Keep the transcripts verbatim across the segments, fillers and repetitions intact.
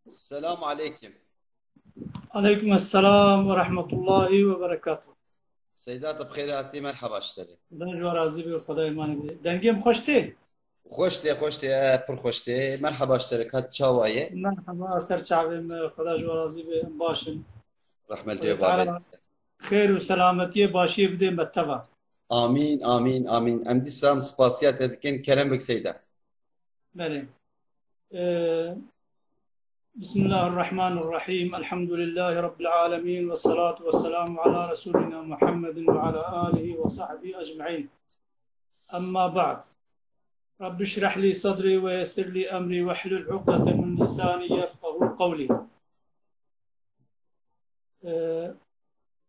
Selam aleykum. Aleykum esselam ve rahmetullahi ve berekatuhu. Seyda, te bi xêr hatî, merheba ji te re. Xuda ji we razî be, Xuda îmanê bide. Dengê min xweş tê? Xweş tê, xweş tê, e, pir xweş tê. Merheba ji te re, ka çawa ye? Merheba, ser çavê me, Xuda ji we razî be, em baş in. Rehmet Xwedê lê bavê. Teala xêr û selametiyê, başiyê bidê me teva. Amîn, amîn, amîn. Em dîsa spasiya te dikin, kerem bik Seyda. Belê. Ee, بسم الله الرحمن الرحيم. الحمد لله رب العالمين. والصلاة والسلام على رسولنا محمد وعلى آله وصحبه أجمعين. أما بعد. رب اشرح لي صدري ويسر لي أمري واحلل عقدة من لساني يفقهوا قولي. Ee,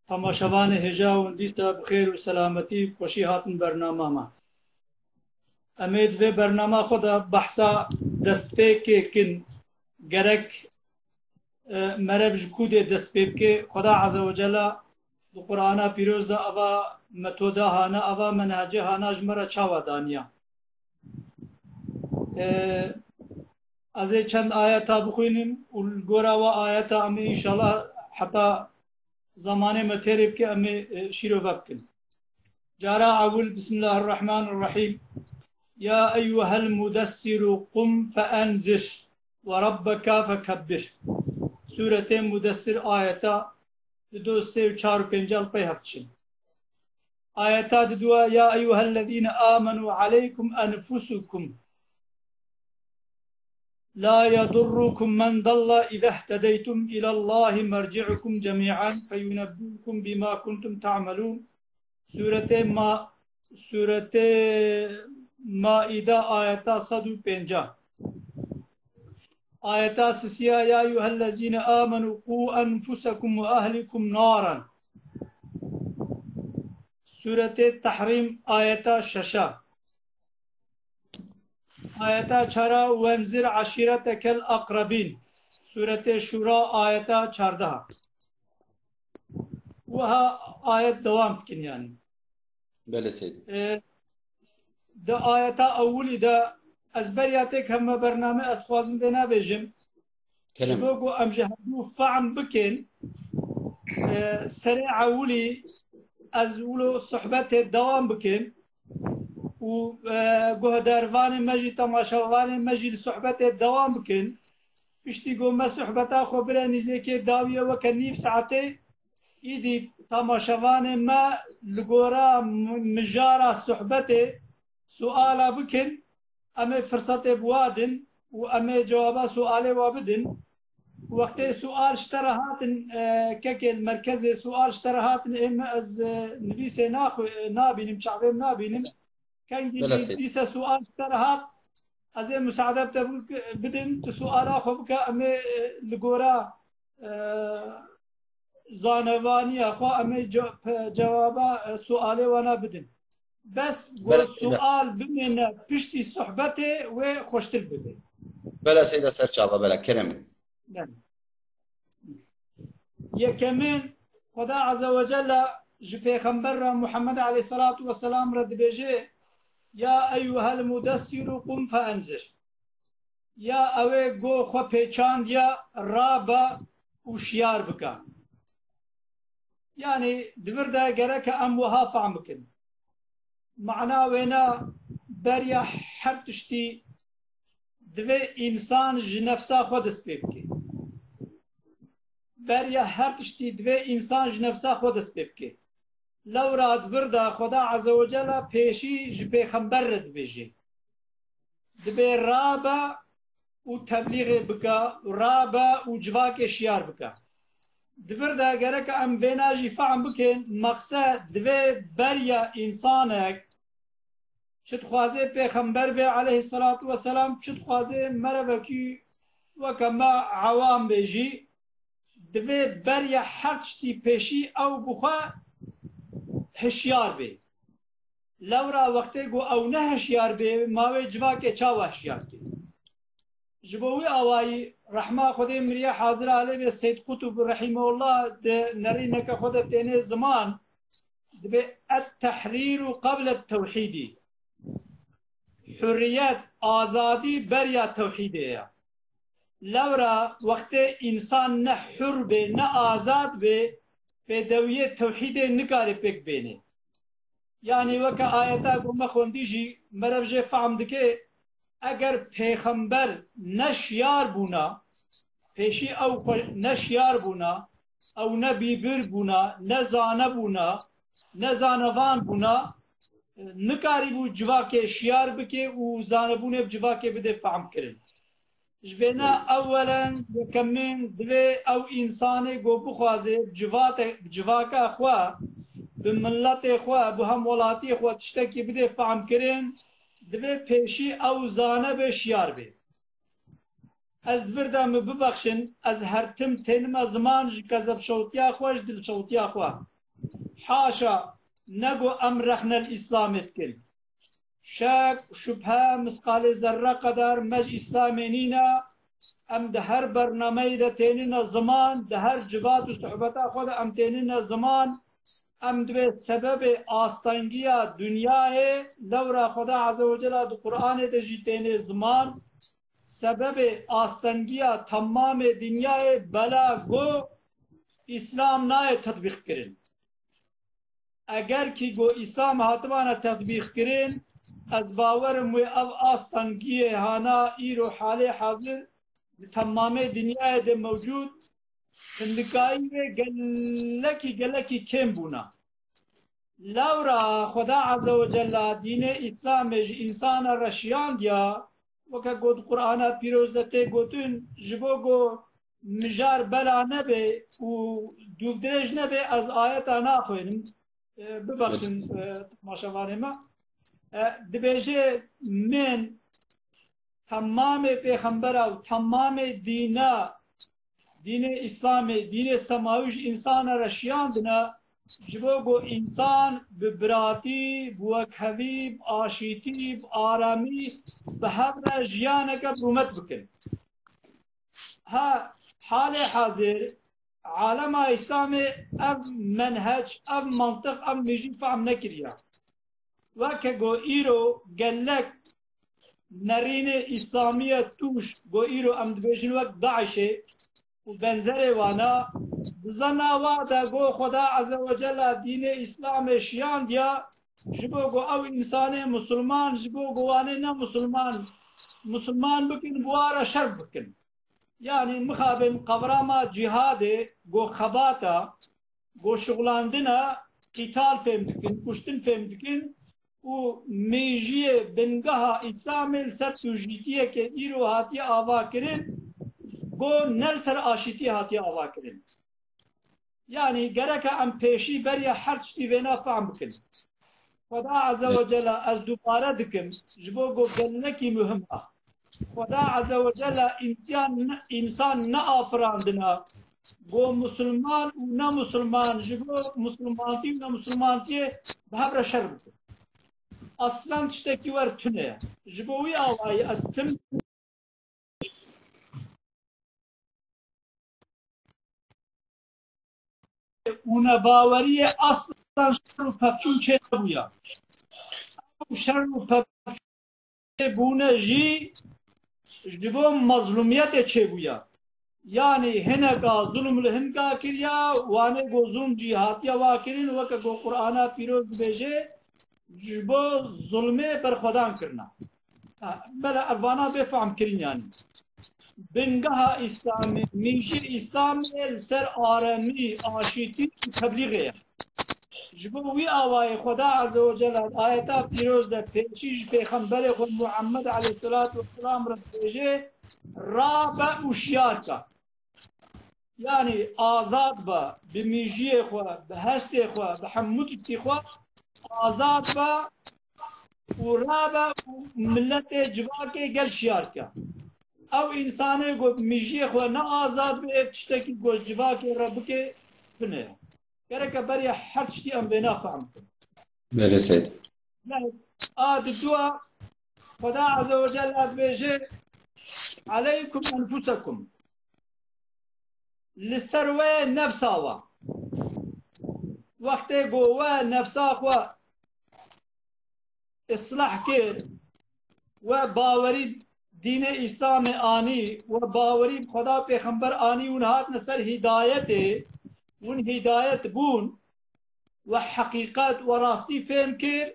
Temaşevanê hêja hûn dîsa bi xêr û selametî û xweşî hatin bernama me. Em ê di vê bernama xwe de behsa destpêkê kin. Gerek, e, merev ji ku dê dest pê bike? Xweda Azze ve Celle di Qur'ana Pîroz de ava metoda hana, ava menhecê hana ji me re çawa daniya? E, Ez ê çend ayeta bixwînim û li gora we ayeta em ê înşallah heta zemanê me têrê bike, em ê, e, şîrove bikin. Cara ewil, Bismillahirrahmanirrahîm. Ya eyyuhel mudessiru qum fe enzir ve rabbeke fekebbir. Sûretê Mudessir ayeta dido, sê û çar û pênc li pey hev diçin. Ayeta diduwa, ya eyyuhellezîne amenu aleykum enfusukum. La yadurrukum men dalla izehtedeytum ilallahi merci'ukum cemi'an feyunebbi'ukum bima kuntum ta'melun. Surete Ma-, Surete Maide ayeta sed û pêncah. Ayeta sisiya, ya eyyuhellezîne amenu qû enfusekum ve ehlikum naran. Surete Tehrîm ayeta şeşa. Ayeta çara, wenzir eşîretekel aqrebîn. Sûretê Şûra ayeta çardeha. Wiha ayet dewam dikin yani. Belê Seyd. E, di ayeta ewilî de ez beriya têk hevme bername ez dixwazim vê nabêjim. Ji Kerem. bo ku em ji hevdû fehm bikin, e, serê ewilî ez wilo sohbetê dewam bikin û, e, guhdarvanê me jî, temaşevanê me jî li sohbetê dewam bikin. Piştî ku me sohbeta xwe bire nîzêkê dawiye weke nîv saetê, îdî temaşevanê me li gora m-, mijara sohbetê suala bikin, em ê firsetê bi wa din û em ê cewaba sualê wa bidin. Wextê sual ji te re hatin, e, kekê li merkezê sual ji te re hatin, ê me ez, e, nivîsê naxwe-, e, nabînim, çavêm nabînim. Kengî Belê jî Seyd. Dîsa sual ji te re hat, ez ê musaade bi te bik-, bidim, tu suala xwe bike, em ê, e, li gora, e, zanevaniya xwe em ê ce-, pe-, cewaba, e, sualê wana bidin. Bes ku Belê Seyd. sual bimêne piştî sohbetê wê xweştir bibe. Belê Seyda, ser çava, belê, kerem. Belê. Yekemîn, Xweda Azze ve Celle ji Pêxember re, Muhammed aleyhissalatu vesselam re dibêje, ya eyyuhel mudessiru qum fe enzir. Ya ew ê ku xwe pêçandiya, rabe û şiyar bike. Yani di vir de gereke em wiha fehm bikin. Mana wêna, beriya her tiştî divê însan ji nefsa xwe dest pê bike. Beriya her tiştî divê însan ji nefsa xwe dest pê bike. Lewra di vir de Xweda Azze ve Celle pêşî ji Pêxember re dibêje. Dibê rabe û teblîxê bike, rabe û civakê şiyar bike. Di vir de gereke em vêna jî fehm bikin, meqsed divê beriya însanek, çi dixwazê Pêxember bê aleyhisselatu vesselam, çi dixwazê merevekî weke me ewam bê jî, divê beriya her tiştî pêşî ew bi xwe hişyar bê. Lewra wextê ku ew ne hişyar bê, ma wê civakê çawa hişyar kê? Ji bo wî awayî rehma Xwedê miriye hazira lê bê Seyd Qutb Rehîmullah di nerîneke xwe de tênê ziman, dibê et-tehrîru qeblet tewhîdî. Hurriyet, azadî beriya tewhîdê ye. Lewra wextê însan ne hur bê, ne azad bê, pêdewiyê tewhîdê nikare pêk bêne. Yanî weke ayeta ku me xwendî jî meriv jê fehm dike, eger pêxember ne şiyar bûna, pêşî ew xwe ne şiyar bûna, ew ne bîbir bûna, ne zane bûna, ne zanevan bûna, nikarîbû civakê şiyar bike û zanebûnê bi civakê bide fehmkirin. Ji vêna ewelen, yekemîn, divê ew însanê ku bixwaze bi civate-, bi civaka xwe, bi miletê xwe, bi hemwelatiyê xwe tiştekî bide fehmkirin, divê pêşî ew zane be, şiyar be. Ez di vir de min bibexşin, ez her tim tênime ziman ji kezebşewtiya xwe, ji dilşewtiya xwe. Haşa, ne ku em rexne li Îslamê dikin. Şek, şubhe, misqalê zerre qedar me ji Îslamê nîne. Em di her bernameyê de tênine ziman, di her civat û sohbeta xwe de em tênine ziman. Em divê sebebê astengiya dinyayê, lewra Xweda Azze ve Cella di Qur'anê de jî tênê ziman. Sebebê astengiya temamê dinyayê bela ku Îslam nayê tetbîq kirin. Eger kî ku Îslam hatibana tetbîq kirin, ez bawer im wê ev astengiyê hana îro halê hazir di temamê dinyayê de mewcûd, hindikayî wê gelekî, gelekî kêm bûna. Lewra Xweda Azze ve Cella dînê Îslamê ji însana re şiyandiya, weke ku di Qur'ana pîroz de tê gotin, ji bo ku mijar bela nebe û dûvdirêj nebe, ez ayeta naxwênim. E, bibexşin, e, temaşevanê me. E, dibêje, min temamê pêxembera û temamê dîna, dînê Îslamê, dînê semawî ji însana re şiyandine, ji bo ku însan bi biratî, bi wekhevî, bi aşîtî, bi aramî, bi hev re jiyaneke bi rûmet bikin. Ha, halê hazir, alema Îslamê ev menhec, ev mantiq, ev mîjî fehm nekiriye. Weke ku îro gelek nerînê Îslamiyê tûş, ku îro em dibêjin wek DAIŞê û benzerê wana, di zana wa de ku Xweda Azze ve Cella dînê Îslamê şiyandiya, ji bo ku ew însanê misilman, ji bo ku wanê ne misilman, misilman bikin, bi wa re şer bikin. Yanî mixabin qevrama cîhadê, ku xebata, ku şixulandina qîtal fêm dikin, kuştin fêm dikin û mêjiyê bingeha Îslamê li ser tûjîtiyeke îro hatiye ava kirin, ku ne li ser aşîtiyê hatiye ava kirin. Yanî gereke em pêşî beriya her tiştî vêna fehm bikin. Xweda Azze ve Cella, ez dubare dikim, ji bo ku gelekî muhim e. Xweda Azze ve Cella însiyan ne-, însan neafirandina, ku misilman û ne misilman, ji bo misilmantî û ne misilmantiyê bi hev re şer bikin. Aslan tiştekî wer tune ye. Ji bo wî awayî ez tim û nebaweriyê aslan şer û pevçûn çênebûya. Ew şer û pevçûn çêbûne jî ji bo mezlûmiyetê çêbûya. Yanî hineka zulm li hinka kiriya, wanê ku zulm jî hatiye wa kirin, weke ku Qur'ana pîroz dibêje, ji bo zulmê berxwedan kirina. Ha, bela ev vana bê fehm kirin yanî. Bingeha Îslamê, mîjî Îslamê li ser aremî, aşîtî û teblîxê ye. Ji bo wî awayê Xweda Azze ve Celle ayeta pîroz de pêşî ji Pêxemberê xwe Muhammed aleyhisselatu vesselam re dibêje, rabe û şiyar ke. Yanî azad be, bi mîjiyê xwe, bi hestê xwe, bi hemû tiştî xwe azad be û rabe û miletê civakê gel şiyar ke. Ew însanê ku bi mîjiyê xwe ne azad be, ev tiştekî ku ji civakê re bike, tune ye. Gereke beriya her tiştî em vêna fehm bikin. Belê Seyd. A di dua, Xweda Azze ve Celle dibêje, "Aleykum enfusekum." Li ser we nefsa we. Wextê ku we nefsa xwe islah kir, we bawerî dînê Îslamê anî, we bawerî bi Xweda û Pêxember anî, hûn hatine ser hîdayetê, hûn hîdayet bûn, we heqîqet, we rastî fêm kir,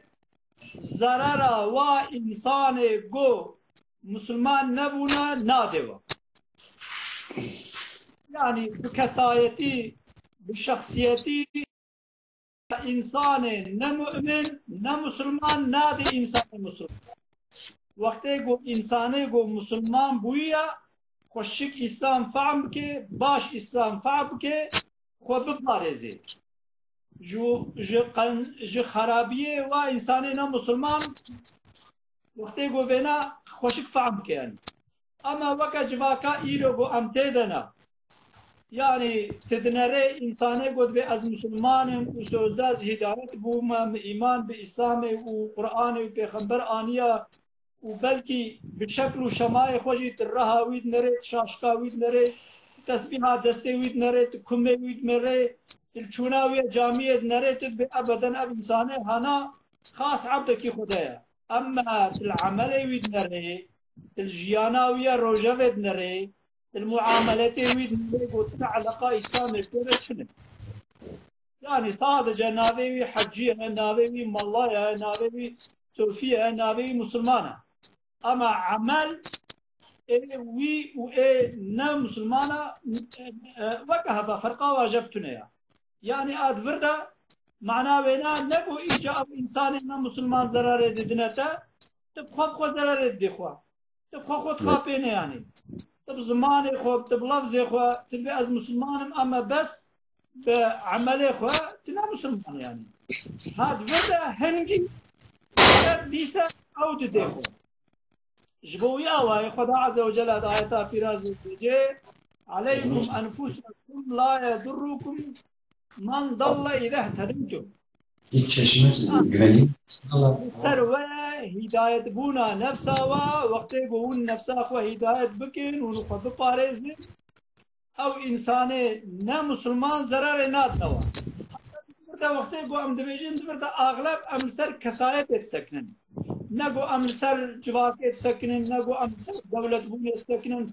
zerera wa însanê ku misilman nebûne nade we. Yanî bi kesayetî, bi şexsiyetî însanê ne mu'min, ne musulman nade însanê musulman. Wextê ku însanê ku musulman bûye, xweşik Îslam fehm bike, baş Îslam fehm bike, xwe biparêze. Ji, ji qen-, ji xerabiyê wa însanê ne musulman wextê ku vêna xweşik fehm bike yanî. Ama weke civaka îro ku em tê de ne. Yanî ti dinerê însanê ku dibê ez misilman im û sözde ez hîdayet bûme, min îman bi Îslamê û Qur'anê û Pêxember aniya û belkî bi şekl û şemayê xwe jî ti reha wî dinerê, ti şaşika wî dinerê, ti tesbîha destê wî dinerê, ti kumê wî dinerê, ti li çûna wî ya camiyê dinerê, ti dibê ebeden ev însanê hana xas ebdekî Xwedê ye. Ema ti li emelê wî dinerê, ti li jiyana wî ya rojevê dinerê, ti li muameletê wî dinerê ku ti eleqa Îslamê pê re tune. Yanî sadece navê wî hecî ye, navê wî malla ye, navê wî sofî ye, navê wî musulman e. Ama emel ê wî û ê ne musulmana, e, e, weke heva ferqa wa jev tune ya. Yanî a di vir de mana wêna ne ku îca ew însanê ne musulman zerarê didine te, tu bi xwe bi xwe zerarê didê xwe. Tu bi xwe xwe dixapêne yanî. Tu bi zimanê xwe, tu bi lafzê xwe, tu dibê ez musulman im, ama bes bi emelê xwe tu ne musulman yanî. Ha di vir de hingî dîse ew didê xwe. Ji bo wî awayê Xweda Azze ve Celle di ayeta pîra zî dibêje, "Aleykum enfusakum la yedurrukum men dalle îze htedeytum." Hiç şaşmaz güvenli. Li ser we hîdayetbûna nefsa we, wextê ku hûn nefsa xwe hîdayet bikin, hûn xwe biparêzin, ew însanê ne musulman zerarê nadine we. Di vir de wextê ku em dibêjin, di vir de axleb em li ser kesayetê disekinin. Ne ku em li ser civakê disekinin, ne ku em li ser dewletbûnê disekinin.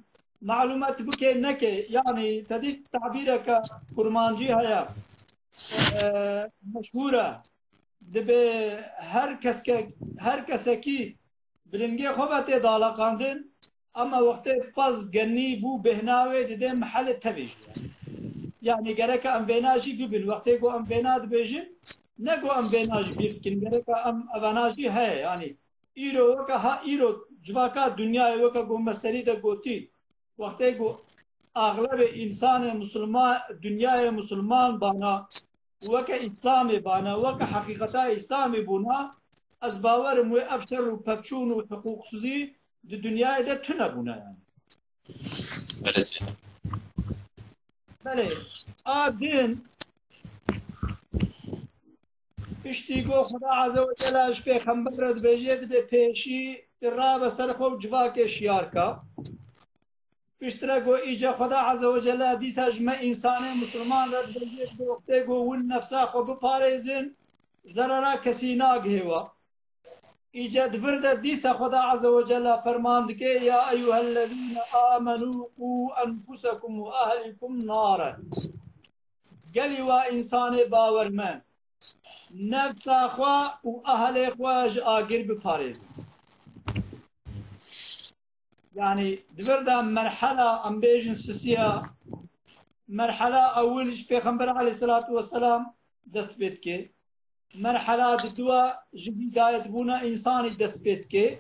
Malûmet bike neke, yanî te dît tabîreke kurmancî heye, e, meşhûr e. Dibê her keske, her kesekî bi lingê xwe ve tê daleqandin, ama wextê pez genî bû bêhna wê didê mihelê tevê jî. Yanî gereke em vêna jî bibin. Wextê ku em vêna dibêjin, ne ku em vêna jî bîr dikin. Gereke em evana jî heye. Yanî îro weke ha îro civaka dinyayê weke ku me serî de gotî, wextê ku axlebê însanê musulman, dinyayê musulman bana, weke Îslamê bana, weke heqîqeta Îslamê bûna, ez bawer im wê ev şer û pevçûn û hiqûqsizî di dinyayê de tune bûna yanî. Belê. Belê, a din piştî ku Xweda Azze ve Celle ji Pêxember re dibêje, dibê pêşî tu rabe ser xwe û civakê şiyar ke. Piştre ku îca Xweda Azze ve Celle dîsa ji me însanê musulman re dibêje, dibê wextê ku hûn nefsa xwe biparêzin, zerera kesî nagihê we. Îca di vir de dîsa Xweda Azze ve Celle ferman dike, "Ya eyyuhellezîne amenû qû enfusekum û ehlikum naren." Gelî wa însanê bawermend, nefsa xwe û ehlê xwe ji agir biparêzin. Yanî di vir de merhela, em bêjin sisiya, merhela ewil ji Pêxember aleyhisselatu vesselam dest pê dike. Merhela diduwa ji hîdayetbûna însanî dest pê dike.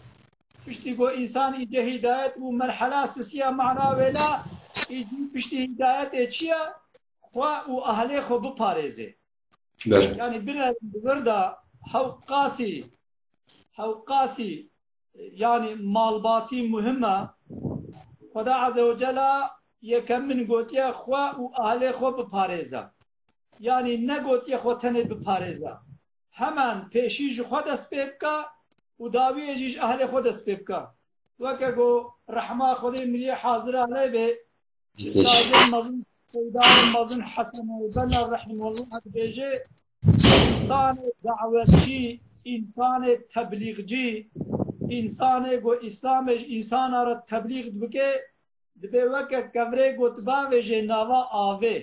Piştî ku însan îce hîdayet bû, merhela sisiya mana wêla, îcî piştî hîdayetê çi ye? Xwe û ahlê xwe biparêze. Belê. Yanî binêrin di vir de hewqasî, hewqasî, yanî malbatî muhim e. Xweda Azze ve Celle yekemin gotiye xwe û ahlê xwe biparêze. Yanî negotiye xwe tenê biparêze. Hemen pêşî ji xwe dest pê bike û dawiyê jî ji ahlê xwe dest pê bike. Weke ku rehma Xwedê miriyê hazira lê bê, Ustazê mezin, Seydayê mezin Hesen el-Benna rahimehullah dibêje, însanê dawetçî, însanê teblîxcî, însanê ku Îslamê ji însana re teblîx dibike, dibe weke kevirê ku tu bavêjê nava avê.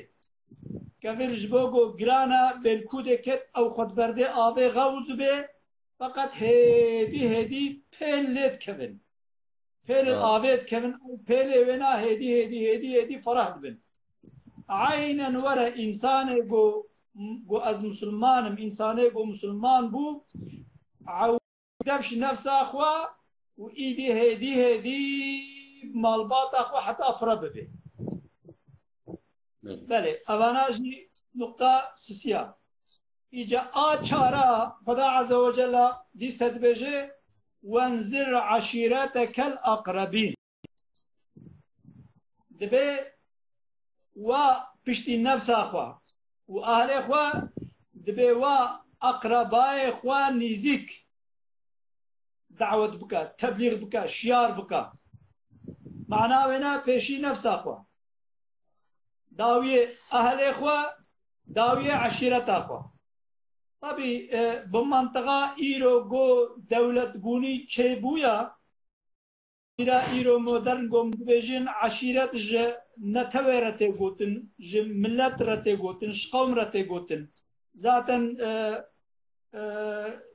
Kevir ji bo ku giran e, belkû dê ket ew xwe di berdê avê xewl dibe, feqet hêdî hêdî pêl lê dikevin. Pêlê Rast. avê dikevin, ew pêlê wêna hêdî, hêdî, hêdî, hêdî ferah dibin. Eynen were însanê ku, ku ez misilman im, însanê ku misilman bû, ew dev ji nefsa xwe û îdî hêdî, hêdî malbata xwe heta fire bibe. Belê. Belê, evana jî nuqta sisiya. Îca a çara Xweda Azze ve Celle dîse dibêje, "Wenzir eşîretekel aqrebîn." Dibe wa piştî nefsa xwe û ahlê xwe, dibe wa aqrebayê xwe nîzîk dawet bike, teblîx bike, şiyar bike. Mana wêna pêşî nefsa xwe. Dawiyê ahlê xwe, dawiyê eşîreta xwe. Tabî, e, bi mantiqa îro ku dewletbûnî çêbûya, îra îro modern ku em dibêjin, eşîret ji netewê re tê gotin, ji milet re tê gotin, ji qewm re tê gotin. Zaten, e, e,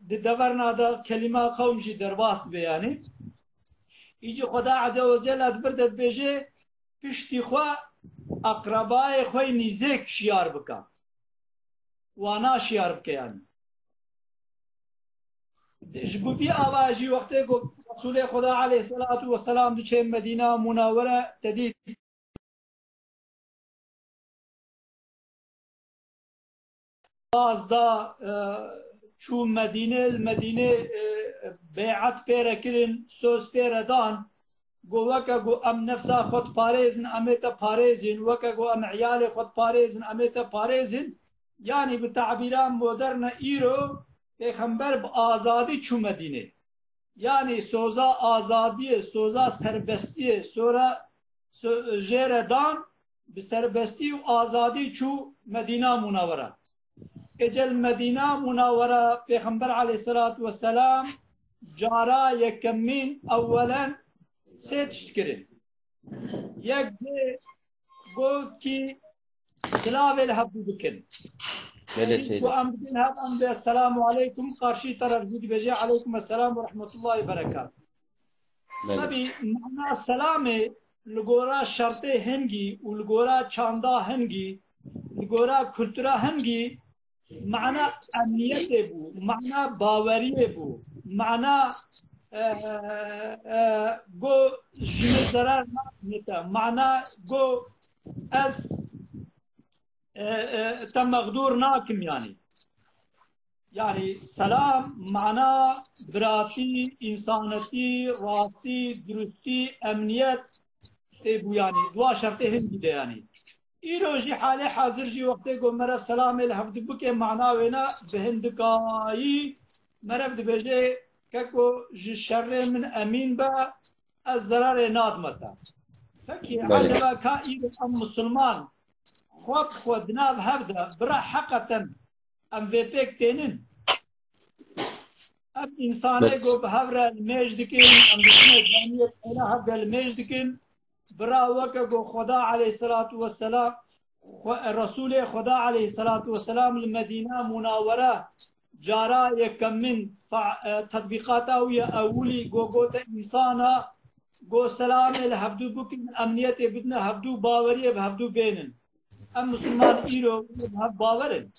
di deverna de kelîma qewm jî derbas dibe yanî. Îcî Xweda Azze ve Celle di vir de dibêje, piştî xwe eqrebayê xwe yê nîzêk şiyar bike. Wana şiyar bike yanî. Ji bo vî ava jî wextê ku Resûlê Xweda aleyhisselatu vesselam diçe Medîna Munawere te dît baz da, e, çû Medînê, li Medînê, e, bê'et pê re kirin, soz pê re dan, got, "Weke ku em nefsa xwe diparêzin, em ê te parêzin, weke ku em eyalê xwe diparêzin, em ê te parêzin." Yanî bi tabîra moderne îro, Pêxember bi azadî çû Medînê. Yanî soza azadiyê, soza serbestiyê, sora, so-, jê re dan, bi serbestî û azadî çû Medîna Munawera. Êcel Medîna Munawera Pêxember aleyhisselatu vesselam cara yekemîn ewwelen sê tişt kirin. Yek jê got ki silavê li hevdû bikin. Belê Seyda. Ku em dibin hev em dê "Esselamu aleykum", qarşî teref jî dibêje "Aleykum esselam ve rahmetullahi ve berekat." Belê. Tabî mana selamê li gora şertê hingî û li gora çanda hingî, li gora kultura hingî, mana emniyetê bû, mana baweriyê bû, mana, e, e, go ji min zerar nakine te, mana go ez, e, e, te mexdûr nakim yanî. Yanî selam, mana, biratî, însanetî, rastî, durustî, emniyet tê bû yanî. Dua şertê hingî de yanî. Îro jî halê hazir jî wextê ku meriv selamê li hevdû bike, mana wêna bi hindikayî meriv dibêje, "Keko ji şerê min emîn be, ez zerarê nadime te." Pekî, Belê. Eceba ka îro em misilman xwe bi xwe di nav hev de bira heqeten em vê pêk tênin? Em însanê Belê. ku bi hev re li mêj dikin, em diçine caniyê peyla hev de li mêj dikin, bira weke ku Xweda aleyhisselatu vesselam, Xwe-, Resûlê Xweda aleyhisselatu vesselam li Medîna Munawere cara yekemîn fa-, e, tetbîqata wî ya ewilî go gote însana, go selamê li hevdû bikin, emniyetê bidine hevdû, baweriyê bi hevdû bênin. Em misilman îro bi hev bawer in.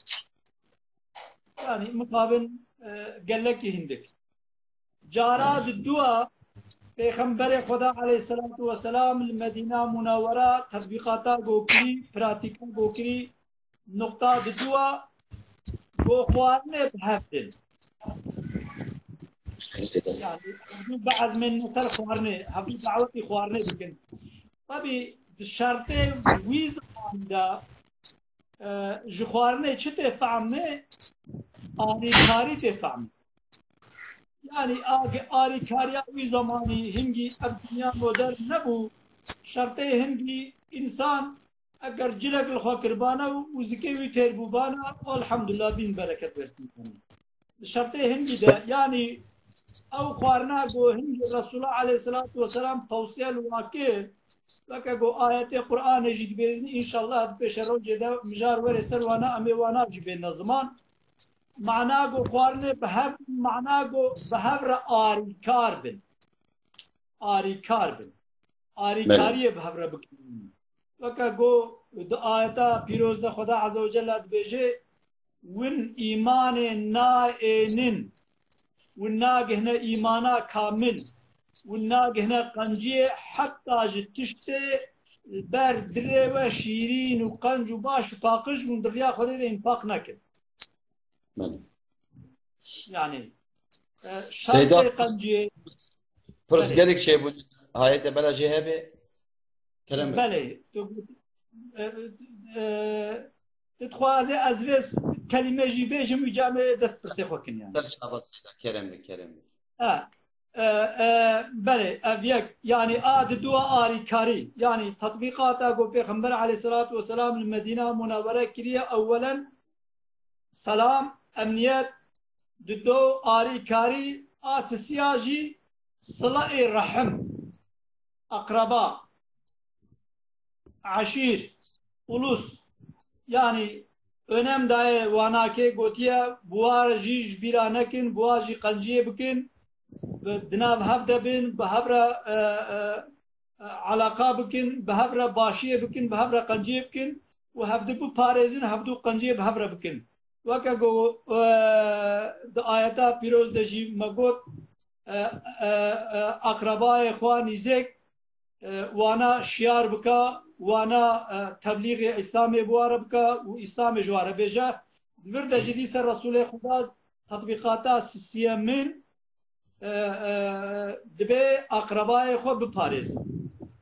Yanî mixabin, e, gelekî hindik. Cara di dua Pêxemberê Xweda aleyhisselatu vesselam li Medîna Munawera tetbîqata go kirî, pratîka go kirî, nuqta di dua go xwarinê bi hev din. Yanî hevdû biezmênin ser xwarinê, hevdû dawetî xwarinê bikin. Tabî di şertê wî zemanî de, e, ji xwarinê çi tê fehmê? Alîkarî tê fehmê. Yanî ag-, alîkariya wî zemanî hingî ev dinya modern nebû. Şertê hingî însan eger cilek li xwe kiribana û zikê wî têr bûbana, elhamdulillah, bîn bereket wersîn. Di şertê hingî de, yanî Ew xwarina ku hingê Resulullah aleyhisselatu vesselam tewsiye li wan kir, weke ku ayetê Qur'anê jî dibêjin, înşallah di pêşerojê de mijar were ser wana, em ê wana jî bêne ziman. Mana ku xwarinê bi hev, mana ku bi hev re arîkar bin. Arîkar bin. Arîkariyê bi hev re bikin. Weke ku di ayeta pîroz de Xweda Azze ve Celle dibêje, win îmanê naênin, win nagihne îmana kamil, win nagihne qenciyê, heta ji tiştê ber dilê we şîrîn û qenc û baş û paqij, win di riya Xwedê de înfaq nekin. Belê. Yani, e, Seyda, şertê qenciyê. Pirs Belê. Gelek çêbûn. Hayete bela jê hebe. Kerem be. Belê. Tu, e, e, tu dixwazê ez vê s-, kelîme jî bêjim, wî camê dest pirsê xwe kin yani. Ser çava Seyda, kerem be, kerem be. E, e, e, belê, ev yek, yani a di dua arîkarî, yani tatbîqata ku Pêxember aleyhissalatu vesselam li Medîna Munewwere kiriye, ewwelen selam, emniyet, dido, arîkarî, a sisiya jî silayê rehim, akraba, eşîr, ulus, yani önem daye wanakê gotiye, bi wa jî ji bîra nekin, bi wa jî qenciyê bikin, bi, di nav hev de bin, bi hev re, e, e, e, alaqa bikin, bi hev re başiyê bikin, bi hev re qenciyê bikin û hevdu biparêzin, hevdu qenciyê bi hev re bikin. Weke ku, e, di ayeta pîroz de jî me got, e, e, e, akrabayê xwe nîzêk, e, wana şiyar bike, wana, e, teblîxê Îslamê bi wa re bike û Îslamê ji wa re bêje. Di vir de jî dîse Resûlê Xuda tatbîqata sisiyemin, e, e, dibê akrabayê xwe biparêzin.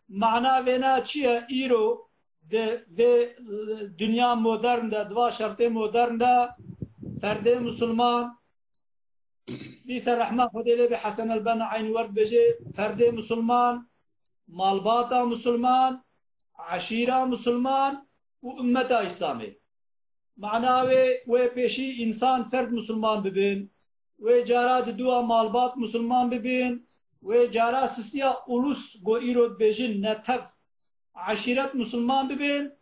Mana vêna çi ye? Îro di vê, e, dinya modern de, di va şertê modern de ferdê misilman, dîse rehma Xwedê lê bê Hesen el-Benna eynî wer dibêje, ferdê misilman, malbata misilman, eşîra misilman û ummeta Îslamê. Mana wê, wê pêşî însan ferd misilman bibin, wê cara di dua malbat misilman bibin, wê cara sisiya ulus ku îro dibêjin netev, eşîret misilman bibin,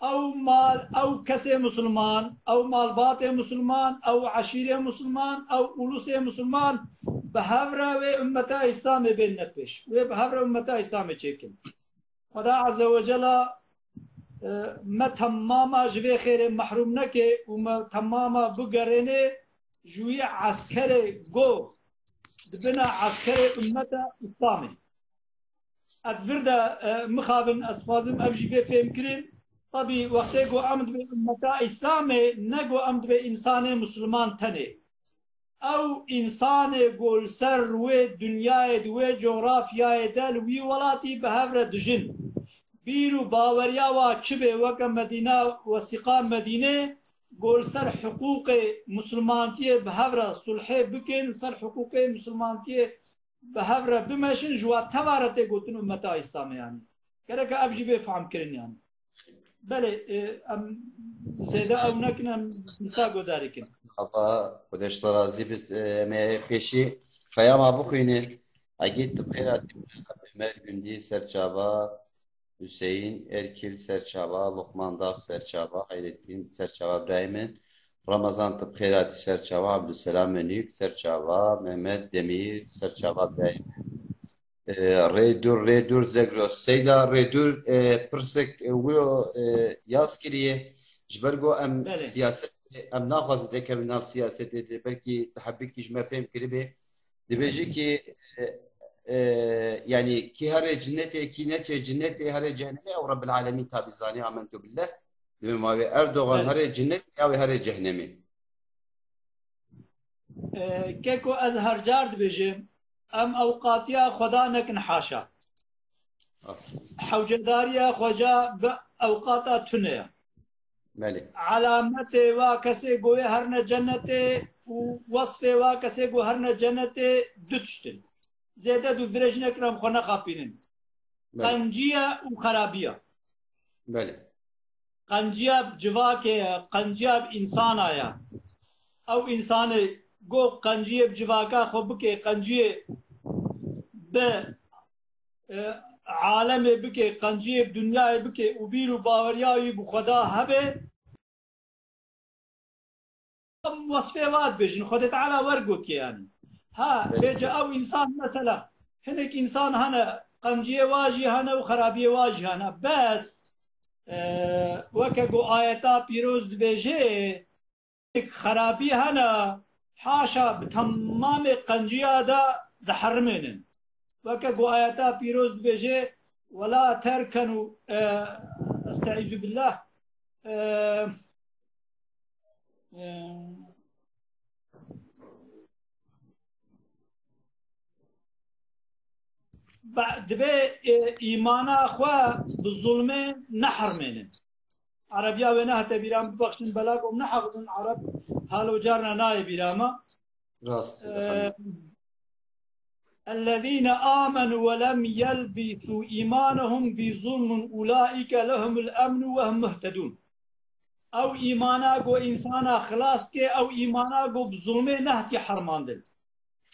ew mal, ew kesê misilman, ew malbatê misilman, ew eşîrê misilman, ew ulusê misilman bi hev re wê ummeta Îslamê bêne pêş. Wê bi hev re ummeta Îslamê çêkin. Xweda Azze ve Cella, e, me temama ji vê xêrê mehrûm neke û me temama bigerêne ji wî eskerê go dibine eskerê ummeta Îslamê. Ez vir de, e, mixabin, ez dixwazim ev jî bê fêhm kirin. Tabî, wextê ku em dibê ummeta Îslamê, ne ku em dibê însanê misilman tenê. Ew însanê ku li ser wê dinyayê, di wê cografyayê de li wî welatî bi hev re dijin. Bîr û baweriya wa çi bê, weke Medîna, wesîqa Medînê, ku li ser hiqûqê misilmantiyê bi hev re sulhê bikin, ser hiqûqê misilmantiyê bi hev re bimeşin, ji wa teva re tê gotin ummeta Îslamê yanî. Gereke ev jî bê fehmkirin yanî. Belê, e, em zêde ew nekin, em misa guhdarî kin. Ava, Xwedê ji te razî bit. E, em ê pêşî peyama bixwînin. Egîd, tu bi xêr hatî, Mehmet Gundî, serçava, Hüseyin Erkil, serçava, Lokman Dağ, serçava, Hayrettin, serçava, birayê min. Ramazan, tu bi xêr hatî, serçava, Abdulselam Menük, serçava, Mehmet Demir, serçava, birayê min. E, Rêdûr, Rêdûr Zegros. Seyda Rêdûr, e, pirsek, e, wilo, e, yaz kiriye. Ji ber ku em Belê. Siyaset, em naxwazin têkevin nav siyasetê de, belkî tu hebikî ji me fêm kiribê. Dibêje ki, e, e, yani kî herê cinnetê, kî neçê cinnetê, herê cehennemê, ew Rebbil Alemîn tabî zanî, amentu billah. Dibê ma wê Erdogan Belê. Herê cinnetê ya wê herê cehennemê. E, keko ez her car dibêjim, em ewqatiya Xweda nekin haşa. Aferin. Hewcedariya Xweca bi ewqata tune ye. Belê. Alametê wa kesê ku wê herine cennetê û wesfê wa kesê ku herine cennetê du tişt in. Zêde dûvdirêj nekin em xwe nexapînin. Belê. Qenciye û xerabiye. Belê. Qenciya bi civakê ye, qenciya bi însana ye. Ew însanê go qenciyê bi civaka xwe bike, qenciyê bi, e, alemê bike, qenciyê bi dinyayê bike û bîr û baweriya wî bi Xweda hebe, em wesfê va dibêjin, Xwedê Teala wer gotiye yani. Ha, Belê. Bêje ew insan mesela, hinek insan hene, qenciyê wa jî hene û xerabiyê wa jî hene. Bes, e, weke ku ayeta pîroz dibêje, xerabî hene, haşa bi temamê qenciya de diherimênin. Weke ku ayeta pîroz dibêje, "Wela terkenu", e, estaizu billah, e, e, Be-, divê, e, îmana xwe bi zulmê nehermênin. Erebiya wê nehate bîra min, bibexşin bela ku em nehefiz in, ereb halo carna nayê bîra me. Rast, e, efendim. "Ellezîne âmenû ve lem yelbisû îmanehum bi zulmun ulâike lehumul emnu ve hum muhtedûn." Ew îmana ku însana xilas ke, ew îmana ku bi zulmê nehatiye hermandin.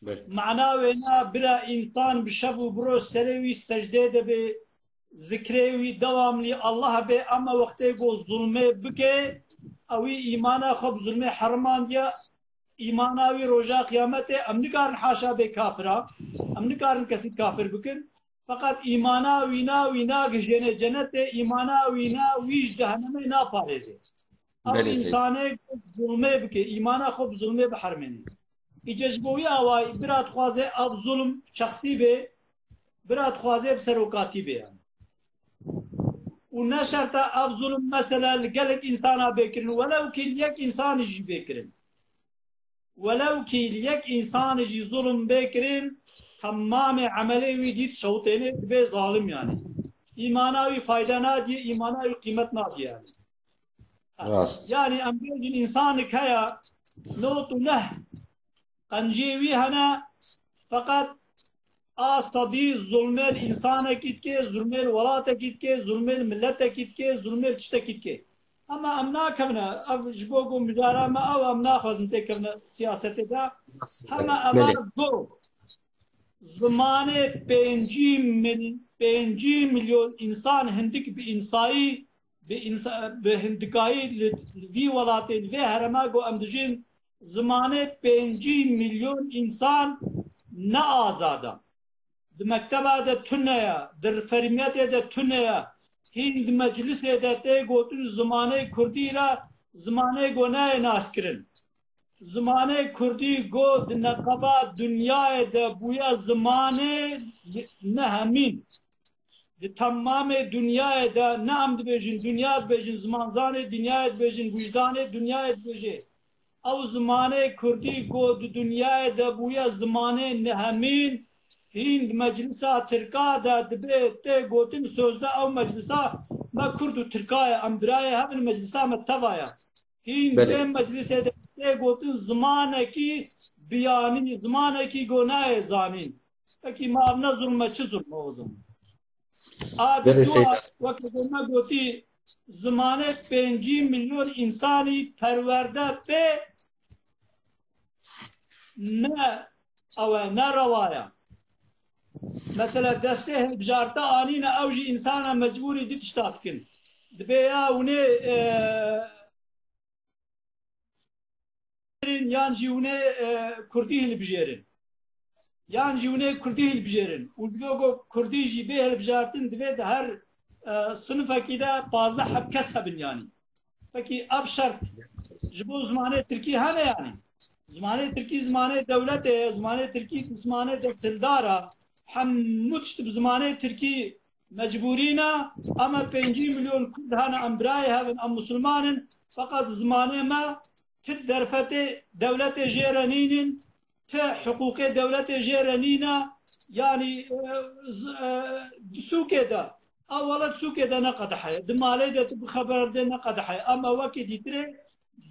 Belê. Mana wêna bira însan bi şev û bi roj serê wî secdê de bê, zikrê wî dewamlî Allah bê, ama wextê ku zulmê bike, ewî îmana xwe bi zulmê herimandiye, îmana wî roja qiyametê, em nikarin haşa bê kafira, em nikarin kesî kafir bikin, feqet îmana wîna wî nagihîjêne cenetê, îmana wîna wî ji cehenemê naparêzê. Ev Belê, Seyîd. Însanê ku zulmê bike, îmana xwe bi zulmê bihermêne. Îca ji bo wî awayî bira dixwaze ev zulm şexsî bê, bira dixwaze bi serokatî bê yani. Û ne şert e ev zulm mesela li gelek însana bê kirin, welew kî li yek însanî jî bê kirin. Welew kî li yek însanî jî zulm bê kirin, temamê emelê wî dît şewtêne dibe zalim yani. Îmana wî fayda nadiye, îmana wî qîmet nadiye yani. Rast. Yani em bêjin însanik heye, nod û neh qenciyê wî hene, feqet a sedî zulmê li însanekî dike, zulmê li welatekî dike, zulmê li miletekî dike, zulmê li tiştekî dike. Ama em nakevine, ev ji bo ku mijara me ew, em naxwazin têkevine siyasetê de. Hema ev Belê. Go zimanê pêncî mil-, pêncî milyon însan hindik bi însayî bi însa-, bi hindikayî li, li vî welatê, li vê herêma ku em dijîn, zimanê pêncî milyon însan ne azad e. Di mekteba de tune ye, di fermiyetê de tune ye. Hîn di meclisê de tê gotin zimanê kurdî re zimanê ku nayê naskirin. Zimanê kurdî ku di neqeba dinyayê de bûye zimanê nehemîn. Di temamê dinyayê de ne em dibêjin, dinya dibêjin, zimanzanê dinyayê dibêjin, wijdanê dinyayê dibêje. Ew zimanê kurdî ku di dinyayê de bûye zimanê nehemîn, hîn di meclisa tirka de dibê tê gotin sözde ew meclisa me kurd û tirka ye, em birayê hev in, meclisa me teva ye. Hîn Belê. Vê meclisê de tê gotin zimanekî biyanî, zimanekî ku nayê zanîn. Pekî ma ev ne zulm e, çi zulm e o zaman? A Belê, di Seyda. Dua, weke ku me gotî, zimanê pêncî milyon însanî perwerde bê ne ew e, ne rewa ye. Mesela dersê hilbijarta anîne, ew jî însana mecbûrî du tişta dikin. Dibê ya hûnê, e, yan jî hûnê, e, kurdî hilbijêrin. Yan jî hûnê kurdî hilbijêrin. Û dibe ku kurdî jî bê hilbijartin divê di her, e, sinifekî de pazdeh heb kes hebin yanî. Pekî ev şert ji bo zimanê tirkî hene yanî? Zimanê tirkî zimanê dewletê ye, zimanê tirkî zimanê desthildar e. Hemû tişt bi zimanê tirkî mecbûrî ne. Em e pêncî milyon kurd hene, em birayê hev in, em misilman in. Feqet zimanê me ti derfetê dewletê jê re nînin, ti hiqûqê dewletê jê re nîne. Yanî, e, z-, e, di sûkê de, a welat sûkê de ne qedehe ye. Di malê de tu bi xeber de ne qedehe ye. Ama wekî dîtirê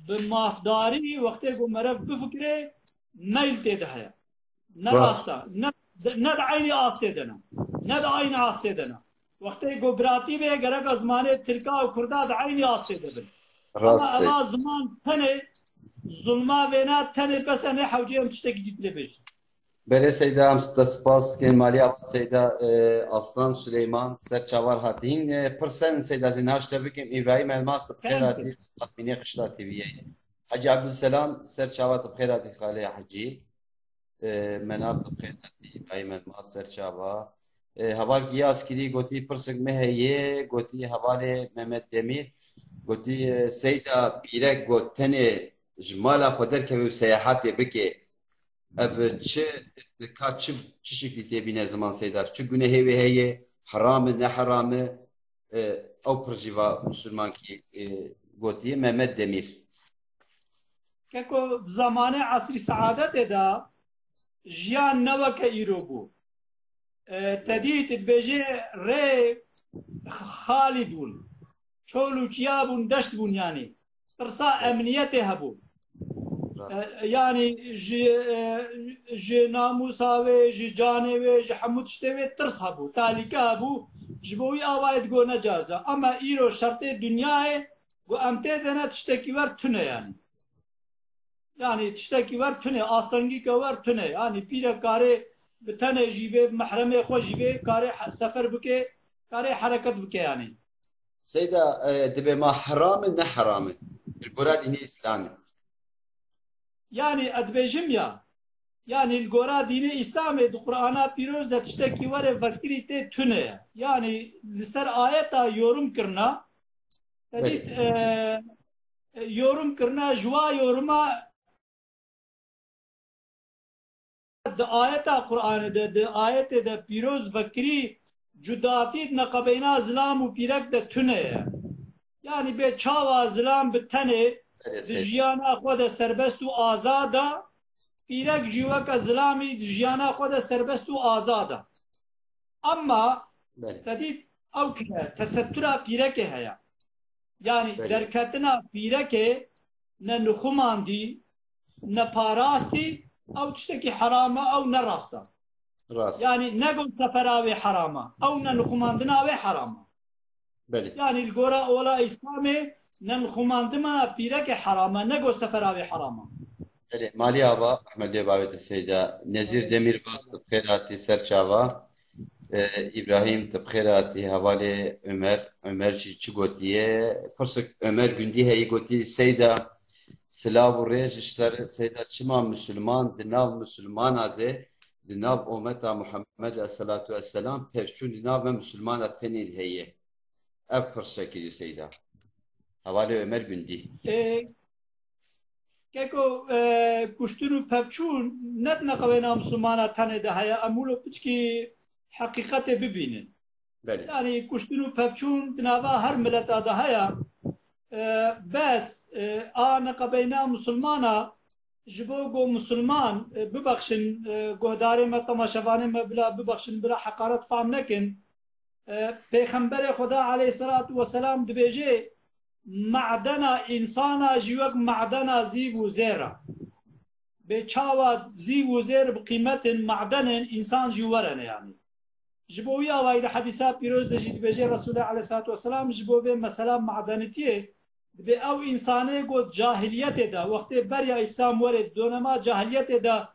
bi mafdarî wextê ku meriv bifikirê meyl tê de heye. Ne Rast. Rast e. Ne, ne di eynî astê de ne. Ne di eynî astê de ne. Wextê ku biratî bê, gereka zimanê tirka û kurda di eynî astê de bin. Rast. Ama e. Ema ziman tenê Zulma vêna tenê bes e, ne hewce em tiştekî dî tê bêjin. Belê Seyda, em te spas dikin. Maliya Seyda, e, Aslan Süleyman, ser çavar hatîn. E, pirsen Seyda, zî naş te bikim. Îbrahîm Elmas, tu bi xêr hatî, admînê Qişta T V'yê. Hecî Ebdulselam, ser çava, tu bi xêr hatî xalê Hecî. E, Menav, tu bi xêr hatî, Îbrahîm Elmas, ser çava. E, heval Giyas kirî, gotî pirsik me heye, gotî hevalê Mehmet Demîr, gotî, e, Seyda pîrek got tenê ji mala xwe derkeve û seyahatê bike. Ev çi, ka çi, çi şeklî tê bîne ziman Seyda? Çi gunehê wê heye? Heram e, ne heram e? E, ew pir jî va misilmankî, e, gotiye Mehmet Demîr. Keko, di zamanê esrî seadetê de jiyan ne weke îro bû. E, te dît dibêje rê xalî bûn. Çol û çiya bûn, deşt bûn yanî. Tirsa emniyetê hebû. Rast. E, yanî ji, e, ji namûsa wê, ji canê wê, ji hemû tiştê wê tirs hebû, tehlîke hebû. Ji bo wî awayê digot ne caiz e. Ama îro şertê dinyayê ku em tê de ne tiştekî wer tune yanî. Yanî tiştekî wer tune, astengîke wer tune. Yanî pîrek karê bi tenê jî bê, bi mehremê xwe jî bê, karê he-, sefer bike, karê hereket bike yanî. Seyda, e, dibê ma heram e, ne heram e? Li gora dînê Îslamê. Yanî ez dibêjim ya, yanî li gora dînê Îslamê di Qur'ana pîroz de tiştekî were vekirî tê tune ye. Yanî li ser ayeta yorum kirina, te dît, Belê. e, e, yorum kirina, ji wa yoruma di ayeta Qur'anê de, di ayetê de pîroz vekirî cudatî di neqebeyna zilam û pîrek de tune ye. Yanî bê çawa zilam bi tenê Belê di Seyda. jiyana xwe de serbest û azad e, pîrek jî weke zilamî di jiyana xwe de serbest û azad e. Ama Belê. te dît ew kire, tesettûra pîrekê heye. Yanî Belê. Derketina pîrekê ne nixumandî, ne parastî, ew tiştekî heram e, ew ne rast e. Rast. Yanî ne got sefera wê heram e, ew ne nixumandina wê heram e. Belê. Yanî li gora ola Îslamê ne nixumandina pîrekê heram e, ne got sefera wê heram e. Belê, Malî Ava, Ehmedê bavê te Seyda. Nezîr Demîrbaz, tu bi xêr hatî ser çava. E, Îbrahîm, tu bi xêr hatî hevalê Ömer. Ömer jî çi gotiye? Firsik Ömer Gundî heyî gotî, Seyda, silav û rêz ji te re. Seyda, çima misilman di nav misilmana de, di nav ometa Muhammed esselatu vesselam, tevçûn di nav me misilmana tenê de heye? Ev pirse kiriye Seyda. Hevalê Ömer Gundî. E, Keko, e, kuştin û pevçûn ne di neqewêna misilmana tenê de heye. Em wilo piçkî heqîqetê bibînin. Belê. Yanî kuştin û pevçûn di nava her mileta de heye. E, bes, e, a neqebeyna misilmana ji bo ku misilman, e, bibexşin, e, guhdarê me, temaşevanê me bila bibexşin, bila heqaret fam nekin. E, Pêxemberê Xweda aleyhisselatu vesselam dibêje, madena însana jî wek madena zîv û zêr e. Bê çawa zîv û zêr bi qîmet in, maden in, însan jî were ne yanî. Ji bo wî awayî di hedîsa pîroz de jî dibêje Resûlê aleyhisselatu vesselam ji bo vê mesela madenitiyê, dibê ew însanê got cahiliyetê de, wextê beriya Îslam were, donema cahiliyetê de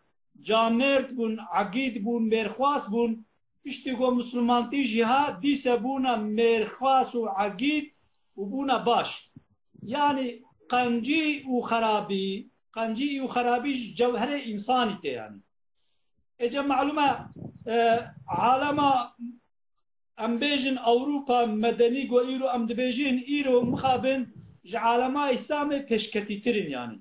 camêrd bûn, egîd bûn, mêrxwas bûn, piştî ku misilmantî jî hat, dîse bûne mêrxwas û egîd û bûne baş. Yanî qencî û xerabî, qencî û xerabî ji cewherê însanî tê yanî. Êca malûm e, e, alema em bêjin Ewropa medenî ku îro em dibêjin, îro mixabin ji alema Îslamê pêşketîtir in yanî.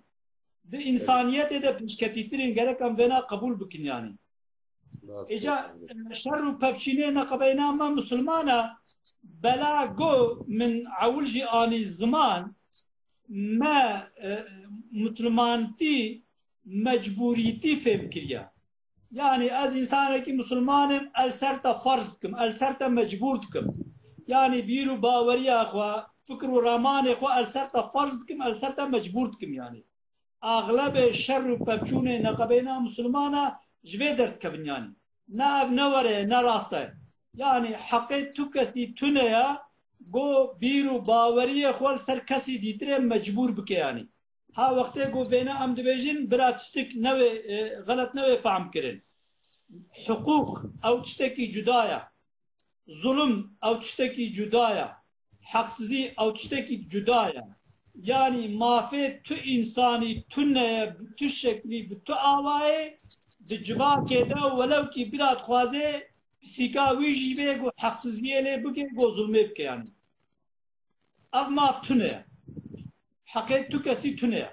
Di însaniyetê de pêşketîtir in, gerek em vêna qebûl bikin yanî. Êca, e, şer û pevçînê neqebeyna me misilman e, bela ku min ewil jî anî ziman, me, e, misilmantî mecbûrîtî fêm kiriye. Yanî ez însanekî misilman im, el ser te ferz dikim, el ser te mecbûr dikim. Yanî bîr û baweriya xwe, fikir û ramanê xwe el ser te ferz dikim, el ser te mecbûr dikim yanî. Axlebê şer û pevçûnê neqebeyna misilmana ji vê derdikevin yanî. Ne ev ne were, ne rast e. Yanî heqê tu kesî tune ye, ku bîr û baweriyê xwe li ser kesî dîtirê mecbûr bike yanî. Ha wextê ku vêna em dibêjin, bira tiştik newê, e, xelet newê fehm kirin. Hiqûq ew tiştekî cuda ye. Zulm ew tiştekî cuda ye. Heqsizî ew tiştekî cuda ye. Yanî mafê tu însanî tune ye, bi tu şeklî, bi tu awayê, di civakê de welew kî bira dixwaze pisîka wî jî bê, ku heqsiziyê lê bike, ku zulmê bike yanî. Ev maf tune ye. Heqê tu kesî tune ye.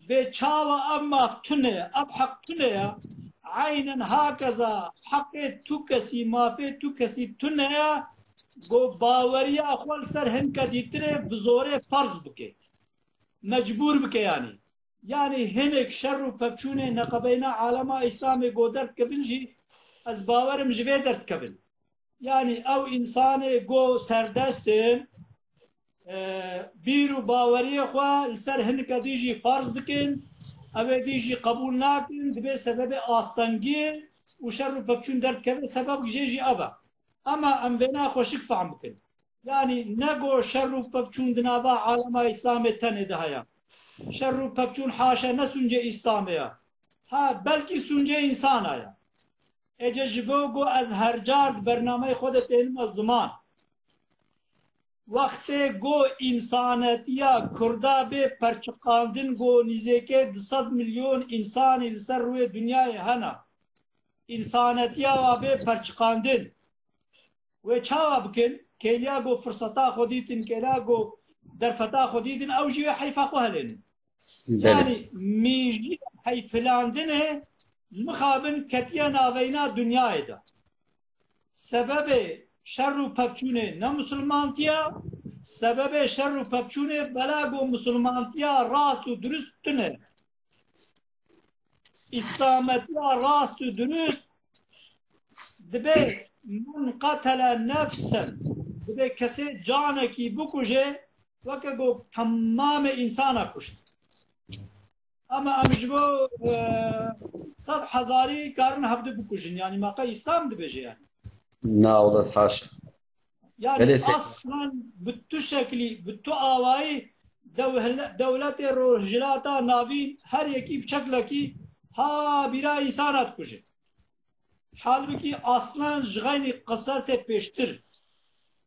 Bê çawa ev maf tune ye, ev heq tune ye, eynen hakeza heqê tu kesî, mafê tu kesî tune ye, ku baweriya xwe li ser hin kedîtirê bi zorê ferz bike. Mecbûr bike yanî. Yanî hinek şer û pevçûnê neqebeyna alema Îslamê go derdikevin jî, ez bawerim ji vê derdikevin. Yanî ew însanê go serdest in, e, bîr û baweriyê xwe li ser hinike dî jî farz dikin, ew ê dî jî qebûl nakin, dibê sebebê astengiyê û şer û pevçûn derdikeve, sebeb jê jî ev e. Ema em vêna xweşik fehm bikin. Yanî ne go şer û pevçûn di nava alema Îslamê tenê de heye. Şer û pevçûn haşa ne sûncê Îslamê ye. Ha, belkî sûncê însana ye. Êce ji bo ku ez her car di bernameyê xwe de tênime ziman. Wextê ku însanetiya Kurda bê perçiqandin, ku nîzêkê du sed milyon însanî li ser rûyê dinyayê hene. Însanetiya wa bê perçiqandin. Wê çawa bikin? Kêliya ku firseta xwe dîtin, kêliya ku derfeta xwe dîtin, ew jî wê heyfa xwe helênin. Belê. Yanî mîjî heyfilandinê mixabin ketiye naveyna dinyayê de. Sebebê şer û pevçûnê ne misilmantiya, sebebê şer û pevçûnê bela ku misilmantiya rast û dirust tune. Îslametiya rast û dirust dibe men qetele nefsen, dibe kesê canekî bikuje, weke ku temamê însana kuşt. Ama em ji bo, e, sed hezarî karin hevdu bikujin. Yanî me qey Îslam dibêje yanî. Na, wele haşa. Yanî Belê se- aslan bi tu şeklî, bi tu awayî dew-, dewletê Rojhilata Navîn her yekî bi çeklekî ha bîra însana dikuje. Halbikî aslan ji xeynî qisasê pêştir.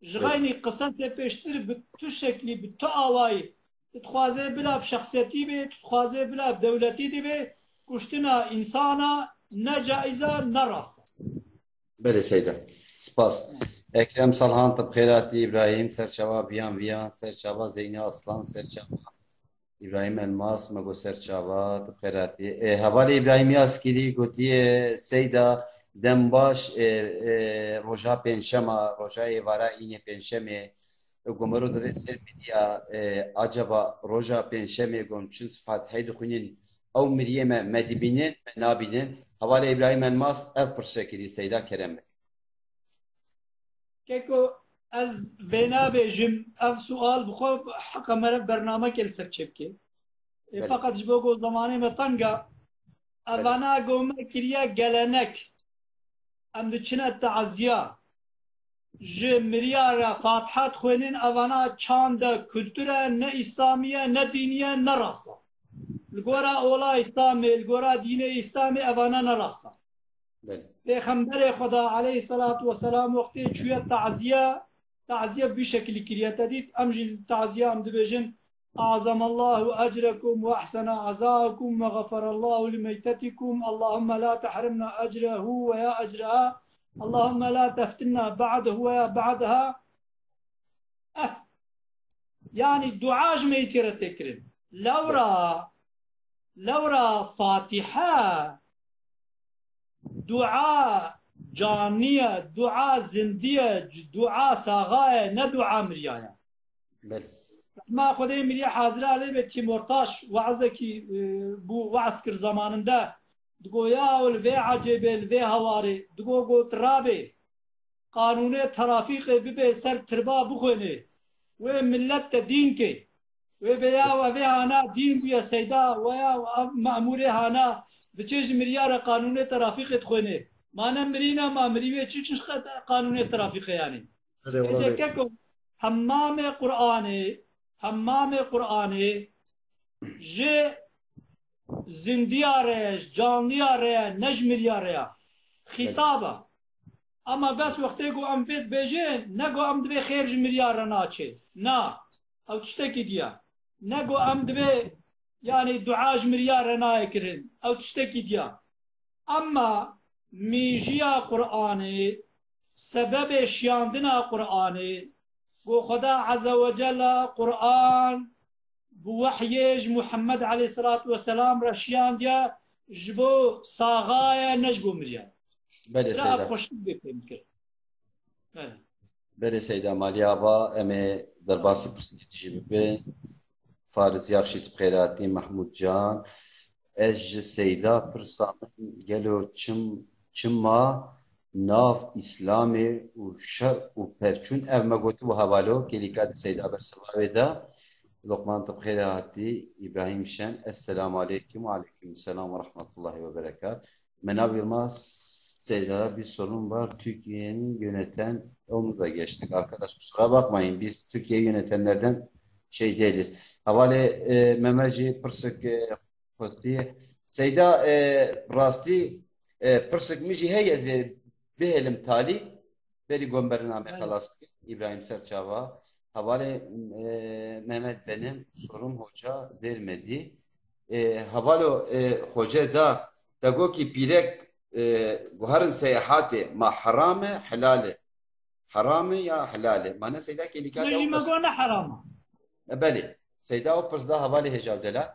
Ji Evet. xeynî qisasê pêştir bi tu şeklî, bi tu awayî, tu dixwazê bila bi şexsiyetî bê, tu dixwazê bila bi dewletî dibê, kuştina însana ne caiz e, ne rast e. Belê Seyda. Spas. Ekrem Salhan, tu bi xêr hatî. Îbrahîm, serçava Viyan Viyan, serçava Zeynê Aslan, serçava Îbrahîm Elmas, me got serçava, tu bi xêr hatî. E, hevalê Îbrahîm Yaskîrî gotiye, Seyda, dem baş, e, e, roja pêncşema, roja êvara înê pêncşemê, e, ku mero divê ser miriya, e, acaba roja pêncşemê ku em çin Fatiheyê dixwînin, ew miriyê me, me dibînin, me nabînin? Hevalê Îbrahîm Elmas ev pirse kirî, Seyda, kerem be. Keko, ez vê nabêjim, ev sual bi xwe heqa me re bernamekê li ser çêbike. Ê, Belê. Feqet ji bo ku zemanê me teng e, Belê. evana ku me kiriye gelenek, em diçine teziya, ji miriya re Fatiha dixwênin, evana çand e, kultur e, ne îslamî ye, ne dînî ye, ne rast e. Li gora ola Îslamê, li gora dînê Îslamê evana ne rast e. Belê. Pêxemberê Xweda aleyhisselatu vesselam wextê çûye taziye, taziye bi vî şekilî kiriye. Te dît, em jî taziye em dibêjin, "Azam Allahu ecrekum ve ahsene azaakum ve gafarallahu li meytetikum. Allahümme la tehrimna ecrehu ve ya ecreha. Allahümme la teftinna ba'dehu ve ya ba'deha." Eh, yanî dua ji meytê re tê kirin. Lewra, lewra Fatiha dua canî ye, dua zindî ye, dua saxa ye, ne dua miriya ye. Belê. Rehma Xwedê miriye hazira lê be Tîmortaş we'zekî, e, bû, we'z kir zamaninde. Digo ya li vê ecêbê, li vê hewarê, digo got rabê. Qanûnê terafîqê bibe ser tirba bixwêne. Wê millet te dîn kê. Wê be ya we vê hana dîn bûye seyda, we ya ev memûrê hana diçê ji miriya re qanûnê terafîqê dixwêne. Ma ne mirî ne ma mirî wê çi çi qanûnê terafîqê yanî. Hede Êce wala keko hemmamê Qur'anê, hemmamê Qur'anê ji zindiya re ye, ji canliya re ye, ne ji miriya re ye. Xîtab e. Ama bes wextê ku em vê dibêjin, ne ku em divê xêr ji miriya re naçê. Na, ew tiştekî diya. Ne ku em divê, yani, dua ji miriya re nayê kirin. Ew tiştekî diya. Emma mîjiya Qur'anê, sebebê şiyandina Qur'anê, ku Xweda Azze ve Celle Qur'an bi wehyê ji Muhammed aleyhisselatu vesselam re şiyandiye, ji bo saxaye, ne ji bo miriye. Belê, Bira Seyda. Xweşik bê fêm kir. Belê. Belê Seyda Malî Ava, em ê derbasî pirsgirêk jî bibin. Fariz Yaxşî, tu bi xêr hatî, Mehmûd Can. Ez ji Seyda pirsa min, gelo çim, çima nav Îslamê û şer û pevçûn, ev me gotibû hevalo, kêlîka di Seyda bersiva wê de. Loqman, tu bi xêr hatî, Îbrahîm Şen, Esselamu Aleykum, Aleykum Selam ve Rahmetullahi ve Berekat. Menav Yılmaz, Seyda, bir sorun var. Türkiye'nin yöneten, onu da geçtik. Arkadaş, kusura bakmayın. Biz Türkiye'yi yönetenlerden şey değiliz. Havale, e, Mehmet jî pirsik, e, xwestiye. Seyda, e, rastî, e, pirsik min jî heye, ez ê bihêlim talî. Berî gomberin amê Aynen. xelas bikin. İbrahim Serçava. Havale, e, Mehmet benim. Sorum hoca vermedi. E, havalo, e, xoce da, te got kî pîrek, e, guherin seyahatê, ma heram e, helal e? Heram e ya helal e? Ma ne Seyda kêlîka Ne de jî o me got ne heram e. E, belê. Seyda o pirs da hevalê hêja û delal.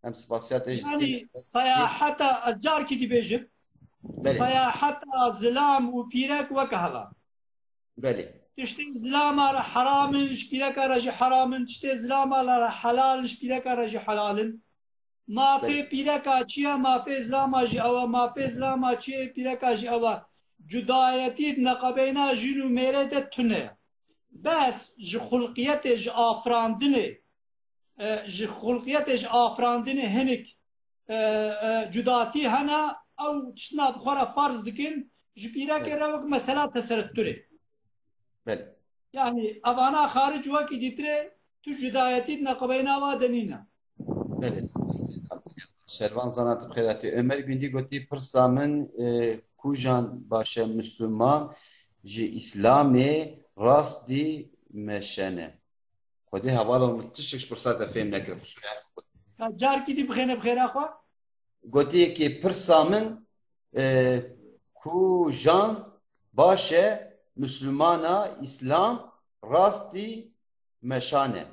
Em spasiya te jî Yani dikin. Seyaheta, ez carkî dibêjim. Belê. Seyaheta zilam û pîrek weke hev e. Belê. Tiştê zilama re heram in, ji pîreka re jî heram in. Tiştê zilama re helal in, ji pîreka re jî helal in. Mafê Belê. pîreka çi ye, mafê zilama jî ew e, mafê zilama çi ye, pîreka jî ew e. Cudayetî di neqebeyna jin û mêrê de tune ye. Bes ji xulqiyetê, ji afirandinê, e, ji xulqiyetê, ji afirandinê hinik, e, e, cudatî hene, ew tiştna bi xwe re farz dikin, ji pîrekê Belê. re wek mesela tesereturê. Belê. Yani, evana xaric wekî dîtirê, tu cudayetî di neqebeyna wa de nîne. Belê, spas. Şervan Zana, tu bi xêr hatî. Ömer Gündî gotî, pirsa min, e, kujan baş e, Müslüman ji Îslamê rastî meşene? Xwedê hevala min tiştek ji pirsa te fêm nekir, qusûrê efû bike. Ka carkî dî bixêne bi xêra xwe. Gotiyê ki pirsa min, e, kujan baş e, Müslümana, Îslam rastî meşane?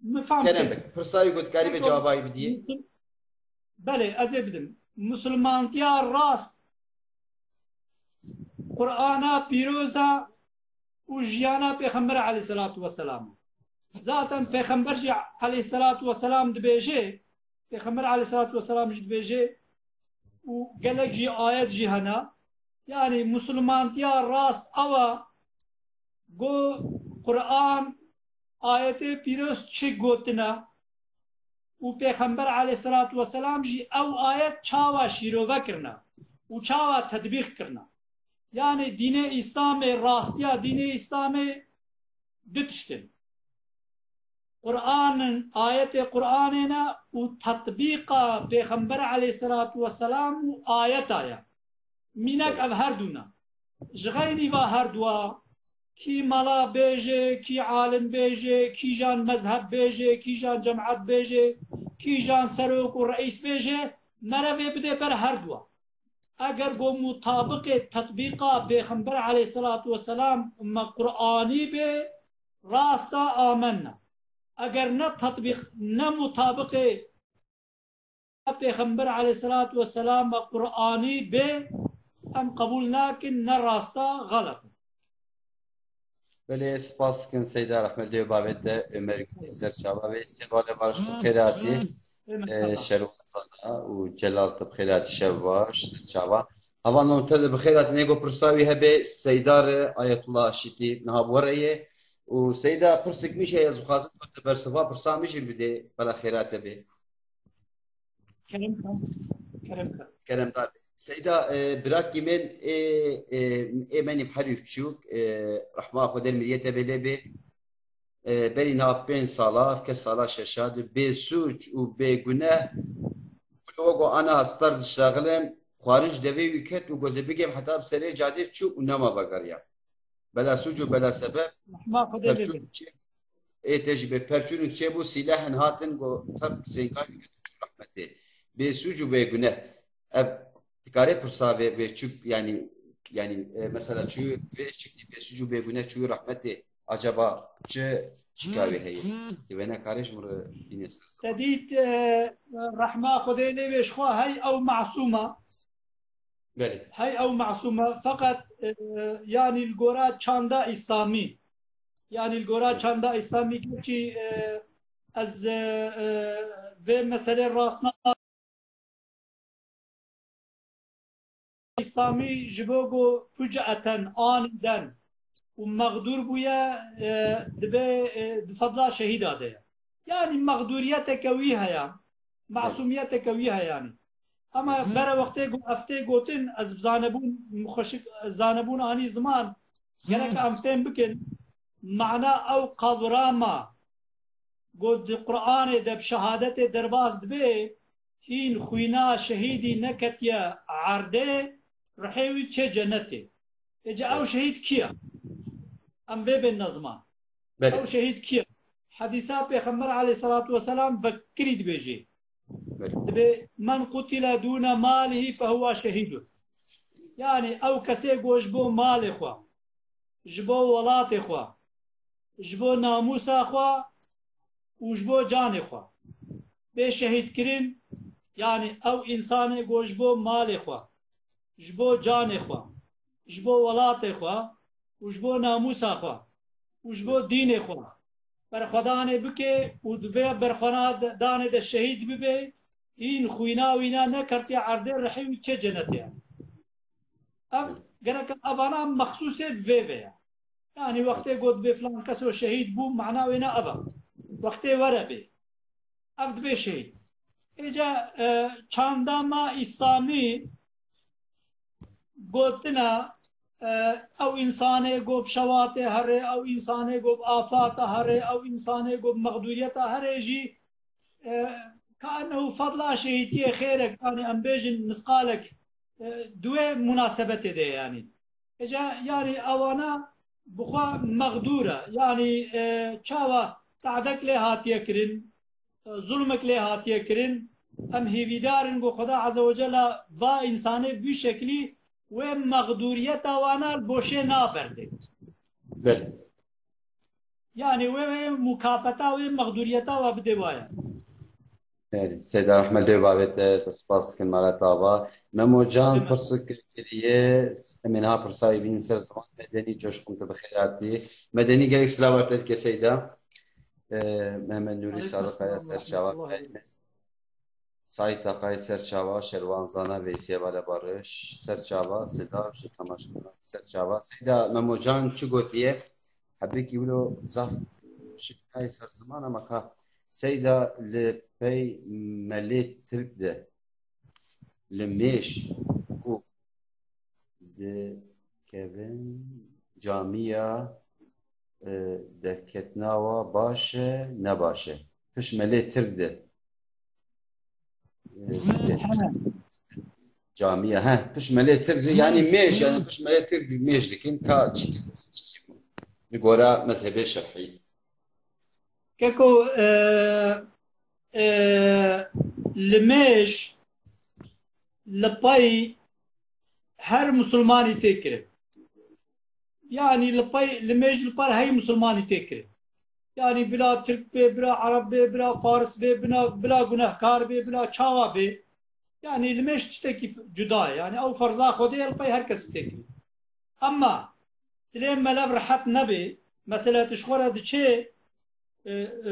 Min fam Kerem kir. bik. Pirsa wî got, karî be Eko, cevaba wî bidiyê? Musul-, belê, ez ê bidim. Musulmantiya rast Qur'ana pîroza û jiyana Pêxember aleyhisselatu vesselam. Zaten Pêxember jî aleyhisselatu vesselam dibêje, Pêxember aleyhisselatu vesselam jî dibêje û gelek jî ayet jî hene. Yani musulmantiya rast ew e ku Qur'an, ayetê pîroz çi gotine û Pêxember aleyhisselatu vesselam jî ew ayet çawa şîrove kirine û çawa tedbîq kirine. Yani dînê Îslamê, rastiya dînê Îslamê du tişt in. Qur'an in, ayetê Qur'anê ne û tetbîqa Pêxember aleyhisselatu vesselam û ayeta ye. Mînak Evet. ev her du ne. Ji xeynî va her dua, kî mala bêje, kî alim bêje, kîjan mezheb bêje, kîjan cemaet bêje, kîjan serok û reîs bêje, merevê bidê ber her dua. Eger go mutabiqê tetbîqa Pêxember aleyhisselatu vesselam me Qur'anî bê, rasta amenna. Eger ne tetbîq, ne mutabiqê Pêxember aleyhisselatu vesselam me Qur'anî bê, em qebûl nakin, ne rasta, xelet. Belê, spas dikin Seyda, rehmet lê bavê te, Ömer Gulî Serçava ve Sêvale baş tu xêr hatî. Ê, Şerwat Zana û Celal, tu bi xêr hatî, şev baş, Serçava. Heval Noter de bi xêr hatî, nego pirsa wî hebe Seyda re, Ayetullah Aşitî, niha bi we re ye. Û Seyda, pirsik min jî heye, ez dixwazim tu te bersiva pirsa min jî bidê, bela xêra te bê. Kerem ka. Kerem ka. Kerem ka. Seyda, e, birakî min, e, e, ê menî herî biçûk, e, rehma Xwedê miriyete bê lê bê. E, berî niha pênc sala, ev kes sala şeşa di bê sûc û bê guneh, wilo wego ana star diştaxilim, xwarin ji devê wî ket û gozê bigêm heta bi serê cadê çû û nema vegeriya. Bela sûc û bela sebeb. Rehma Xwedê lê bê. Perçûn çê, ê te jî bê perçûn çê bû, sîlehin hatin, go tep sênkayî ket û çû rehmetê. Bê sûc û bê guneh. Ev dikare pirsa vê, vê çû, yanî, yanî, e, mesela çû vê şeklî bê sûc û bê guneh çû rehmetê. Acaba çi çika wê heye? Ti wê nekarê ji min re bînê ser ziman. Te dît, e, rehma Xwedê lê bê ji xwe hey ew masûma. Belê. Hey ew masûma, feqet, e, yanî li gora çanda Îslamî. Yanî li gora çanda Îslamî gerçî, e, ez, e, e, vê meselê rast na Îslamî ji bo ku fucaeten, aniden û mexdûr bûye, e, dibe, e, di fedla şehîda de ye. Yanî mexdûriyeteke wî heye, masûmiyeteke wî heye yanî. Ama bere wextê ku ev tê gotin, ez bi zanebûn, xweşik zanebûn anî ziman, gerek em fêm bikin, mana ew kavrama ku di Qur'anê de bi şehadetê derbas dibe, hîn xwîna şehîdî neketiye erdê, rihê wî çê cenetê. Êca ew şehîd kî ye? Em vê bên ne ziman. Belê. Ew şehîd kî ye? Hedîsa Pêxember aleyhisselatu vesselam vekirî dibêjê. Belê. Dibê, "Men qutile dûne malihî fehuwa şehîdun." Yanî ew kesê ku ji bo malê xwe, ji bo welatê xwe, ji bo namûsa xwe û ji bo canê xwe bê şehîdkirin, yanî ew însanê ku ji bo malê xwe, ji bo canê xwe, ji bo welatê xwe û ji bo namûsa xwe û ji bo dînê xwe berxwedanê bike û di vê berxwedanê de şehîd bibe, hîn xwîna wîna neketiye erdê, rihê wî çê cenetê ye. Ev gereke evana mexsûsê bi vê ve ye. Yanî wextê got bê filan keso şehîd bû, mana wê ne ev e. Wextê were bê. Ev dibê şehîd. Êca, e, çanda ma Îslamî gotina, e, ew însanê go bi şewatê herê, ew însanê go bi afata herê, ew însanê go bi mexdûriyeta herê jî, e, ka ennehu fadla şehîtiyê xêrek, yanî em bêjin misqalek, e, di wê munasebetê de ye yanî. Êca yanî ewana bi xwe mexdûr e. Yanî, e, çawa tehdek lê hatiye kirin, e, zulmek lê hatiye kirin. Em hêvîdar in ku Xweda Azze ve Celle va însanê bi vî şeklî wê mexdûriyeta wana li boşê naberde. Belê. Yanî wê, wê mukafeta wê mexdûriyeta we bide waya. Belê. Seyda Rehmet dê bavê te, te spas dikin, mala te ava. Memo Can pirsik kiriye, em ê niha pirsa wî bînin ser ziman. Medenî Coşkun, tu bi xêr hatî. Medenî gelek silav te dike Seyda. Ee, Mehmet Nûrî Sadiqaya Serçava. Saîd Taqayê Serçava, Şerwan Zana, Veysiye Bale Barış, Serçava, Seda, ji temaşkirina Serçava. Seyda Memo Can çi gotiye? Hebikî wilo zaf şikayê ser ziman ama ka Seyda li pey melê Tirk de li mêj ku dikevin camiya, e, derketina wa baş e, ne baş e? Pişt melê Tirk de. E, camiya, he, pişt melê Tirk de, yanî mêj, yanî pişt melê Tirk mêj dikin, ka çi, li gora mezhebê şer'î. Keko, e, e, li mêj, li pey her misilmanî tê kirin. Yanî li pey, li mêj li pey hey misilmanî tê kirin. Yanî bila Tirk bê, bila Ereb bê, bila Faris bê, bila, bila gunehkar bê, bila çawa bê. Yanî li mêj tiştekî cuda ye. Yanî ew ferza Xwedê ye, li pey her kesî tê kirin. Emma dilê me lev rehet nebe, mesela tu ji xwe re diçê, e, e,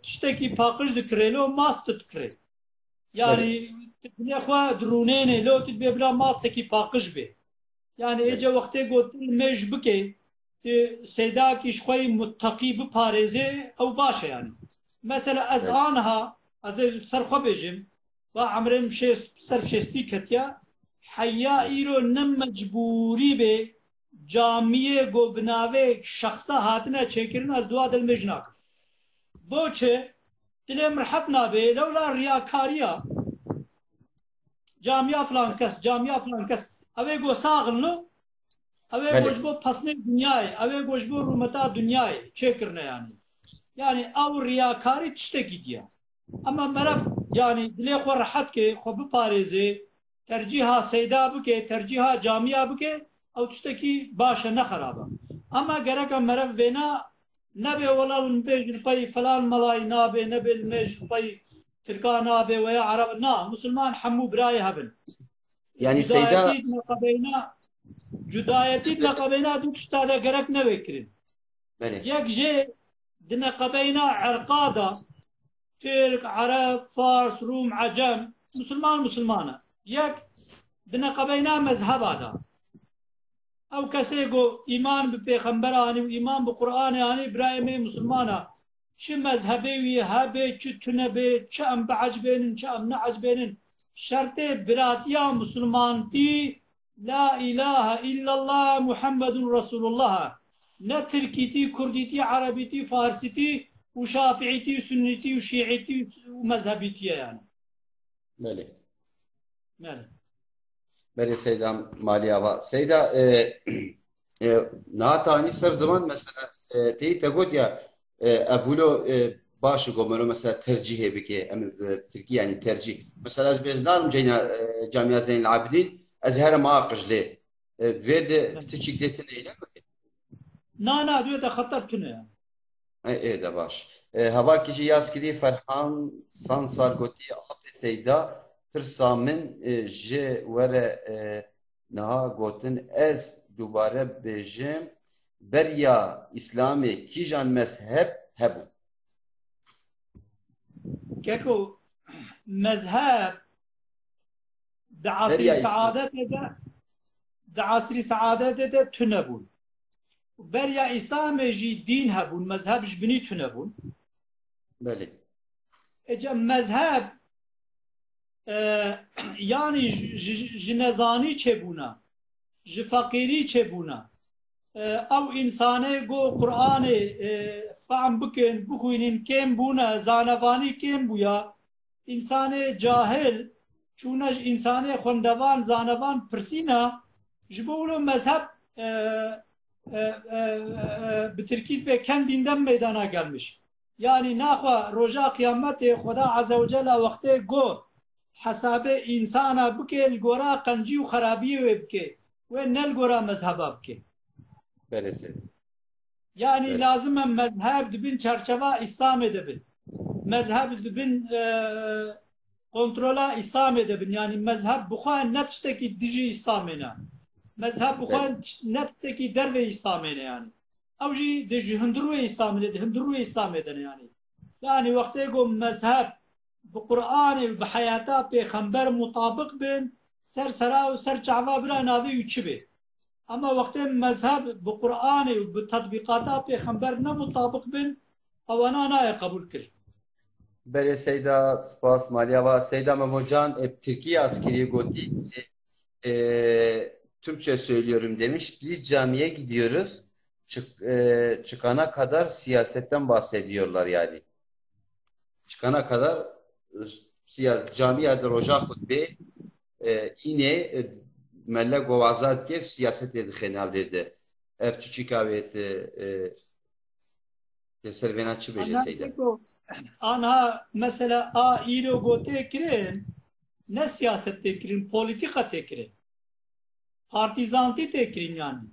tiştekî paqij dikirê, lo mask tu dikirê. Yanî tu dilê xwe dirûnênê, lo tu dibê bila maskekî paqij bê. Yanî êce wextê gotin mêj bike, tu seydakî ji xwe yî mutteqî biparêzê, ew baş e yanî. Mesela ez aniha, ez ê ser xwe bêjim, va emrê min şêst, ser şêstî ketiya, heya îro ne mecbûrî bê camiyê ku bi navê şexsa hatine çêkirin, ez dua dilmêj nakim. Bo çi? Dilê min rehet nabê, lewla riyakariya. Camiya filan kes, camiya filan kes. Ew ê go saxilno, ew ê go Belê. ji bo pesnê dinyayê, ew ê go ji bo rûmeta dinyayê çêkirine yanî. Yanî ew riyakarî tiştekî diye. Ema meriv yanî dilê xwe rehet ke, xwe biparêzê, tercîha seyda bike, tercîha camiya bike, ew tiştekî baş e, ne xerab e. Ema gereke meriv vêna nebê, wela hûn bêjin pey filan melayî nabê, nebê li mêj pey Tirka nabê, weya Ereb. Na, Musulman hemû birayê hebin. Yanî Seyda Cudayetî di neqebeyna, cudayetî di neqebeyna du tişta de gerek nebe kirin. Belê. Yek jê di neqebeyna erqa de, Tirk, Ereb, Fars, Rûm, Ecem, Musulman Musulman e. Yek di neqebeyna mezheba de. Ew kesê ku îman bi pêxembera anî û îman bi Qur'anê anî, birayê me musulman e. Çi mezhebê wî hebe, çi tune be, çi em biecibênin, çi em neecibênin. Şertê biratiya musulmantî La ilahe illallah Muhammedun Resulullah e. Ne tirkîtî, kurdîtî, erebîtî, farsîtî û şafiîtî, sunnîtî û şîîtî û mezhebîtî ye yani. Belê. Belê. Belê Seyda Malî Ava. Seyda, e, e, niha tanî ser ziman mesela, e, teyî te got ya, e, ev wilo, e, baş e gomero mesela tercîhê bike, em, e, tirkî yani tercîh. Mesela ez bêzdarim ceyna, e, Camia Zeynel Abidin, ez herem a qijlê. E, vê de Evet. tiçik de tine eyle mi? Na, na, diyor da xeter tune ya. E, ê de baş. E, hevakî jî yaz kirî Ferhan Sansar gotî, Apê Seyda, pirsa min, e, ji were, e, niha gotin, ez dubare bêjim, beriya Îslamê kîjan mezheb hebû? Keko, mezheb di asrî Beriya Îslam. Saadetê de, di asrî Saadetê de tune bûn. Beriya Îslamê jî dîn hebûn, mezheb ji binî tune bûn. Belê. Ece mezheb, e, yanî ji, ji, ji nezanî çêbûna, ji feqîrî çêbûna. E, ew însanê ku Qur'anê, e, fehm bikin, bixwînin, kêm bûne, zanevanî kêm bûya. Însanê cahil çûne ji însanê xwendevan, zanevan pirsîne, ji bo wilo mezheb, e, e, e, e, bi tirkî dibe kendinden meydana gelmiş. Yanî naxwe roja qiyametê Xweda Azze ve Celle wextê go hesabê însana bike, li gora qencî û xerabiyê wê bike, wê ne li gora mezheba bike. Belê seyda. Yanî Belê. lazim e mezheb di bin çerçeva Îslamê de bin. Mezheb di bin, e, kontrola Îslamê de bin. Yanî mezheb bi xwe ne tiştekî dijî Îslamê ne. Mezheb bi xwe Belê. ne tiştekî dervê Îslamê ne yanî. Ew jî di ji hundirûyê Îslamê de, di hundirûyê Îslamê de ne yanî. Yanî wextê ku mezheb bi Qur'anê û bi heyata pêxember mutabiq bin, ser sera û ser çava bira navê wî çi bê. Ama wextê mezheb bi Qur'anê û bi tetbîqata pêxember ne mutabiq bin, ewana nayê qebûl kir. Belê Seyda, spas, Malî Ava. Seyda Memocan, e, Tirkî askeriye gotî ki, e, Türkçe söylüyorum demiş. Biz camiye gidiyoruz. Çık-, e, çıkana kadar siyasetten bahsediyorlar yani. Çıkana kadar, e, siya-, camiye de roja xutbê, e, înê, e, mele govaza dike, siyasetê dixê navê de. Ev çiçika wê te, e, Te ser vêna çi bêje Seyda? Anha, anha mesela a îro go tê kirin, ne siyaset tê kirin, polîtîka tê kirin. Partîzantî tê kirin yanî.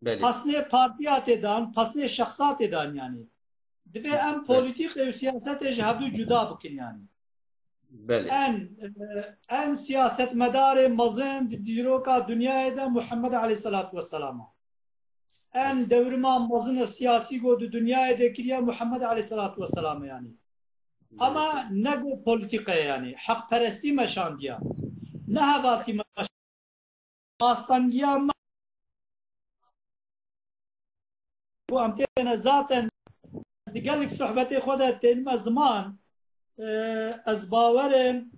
Belê. Pesnê partiya tê dan, pesnê şexsa tê dan yanî. Divê em Belê. polîtîk û siyasetê ji hevdû cuda bikin yanî. Belê. En, e, en siyasetmedarê mezin di dîroka dinyayê de Muhammed aleyhisselatu vesselam e. En Belê. devrima mezin e siyasî go di dinyayê de kiriye Muhammed aleyhisselatu vesselam e yanî. Belê. Ama ne go polîtîk e yanî. Heqperestî meşandiye. Ne hevaltî meşandiye. Astengiya me ku em têne zaten ez di gelek sohbetê xwe de tênime ziman, e, ez bawer im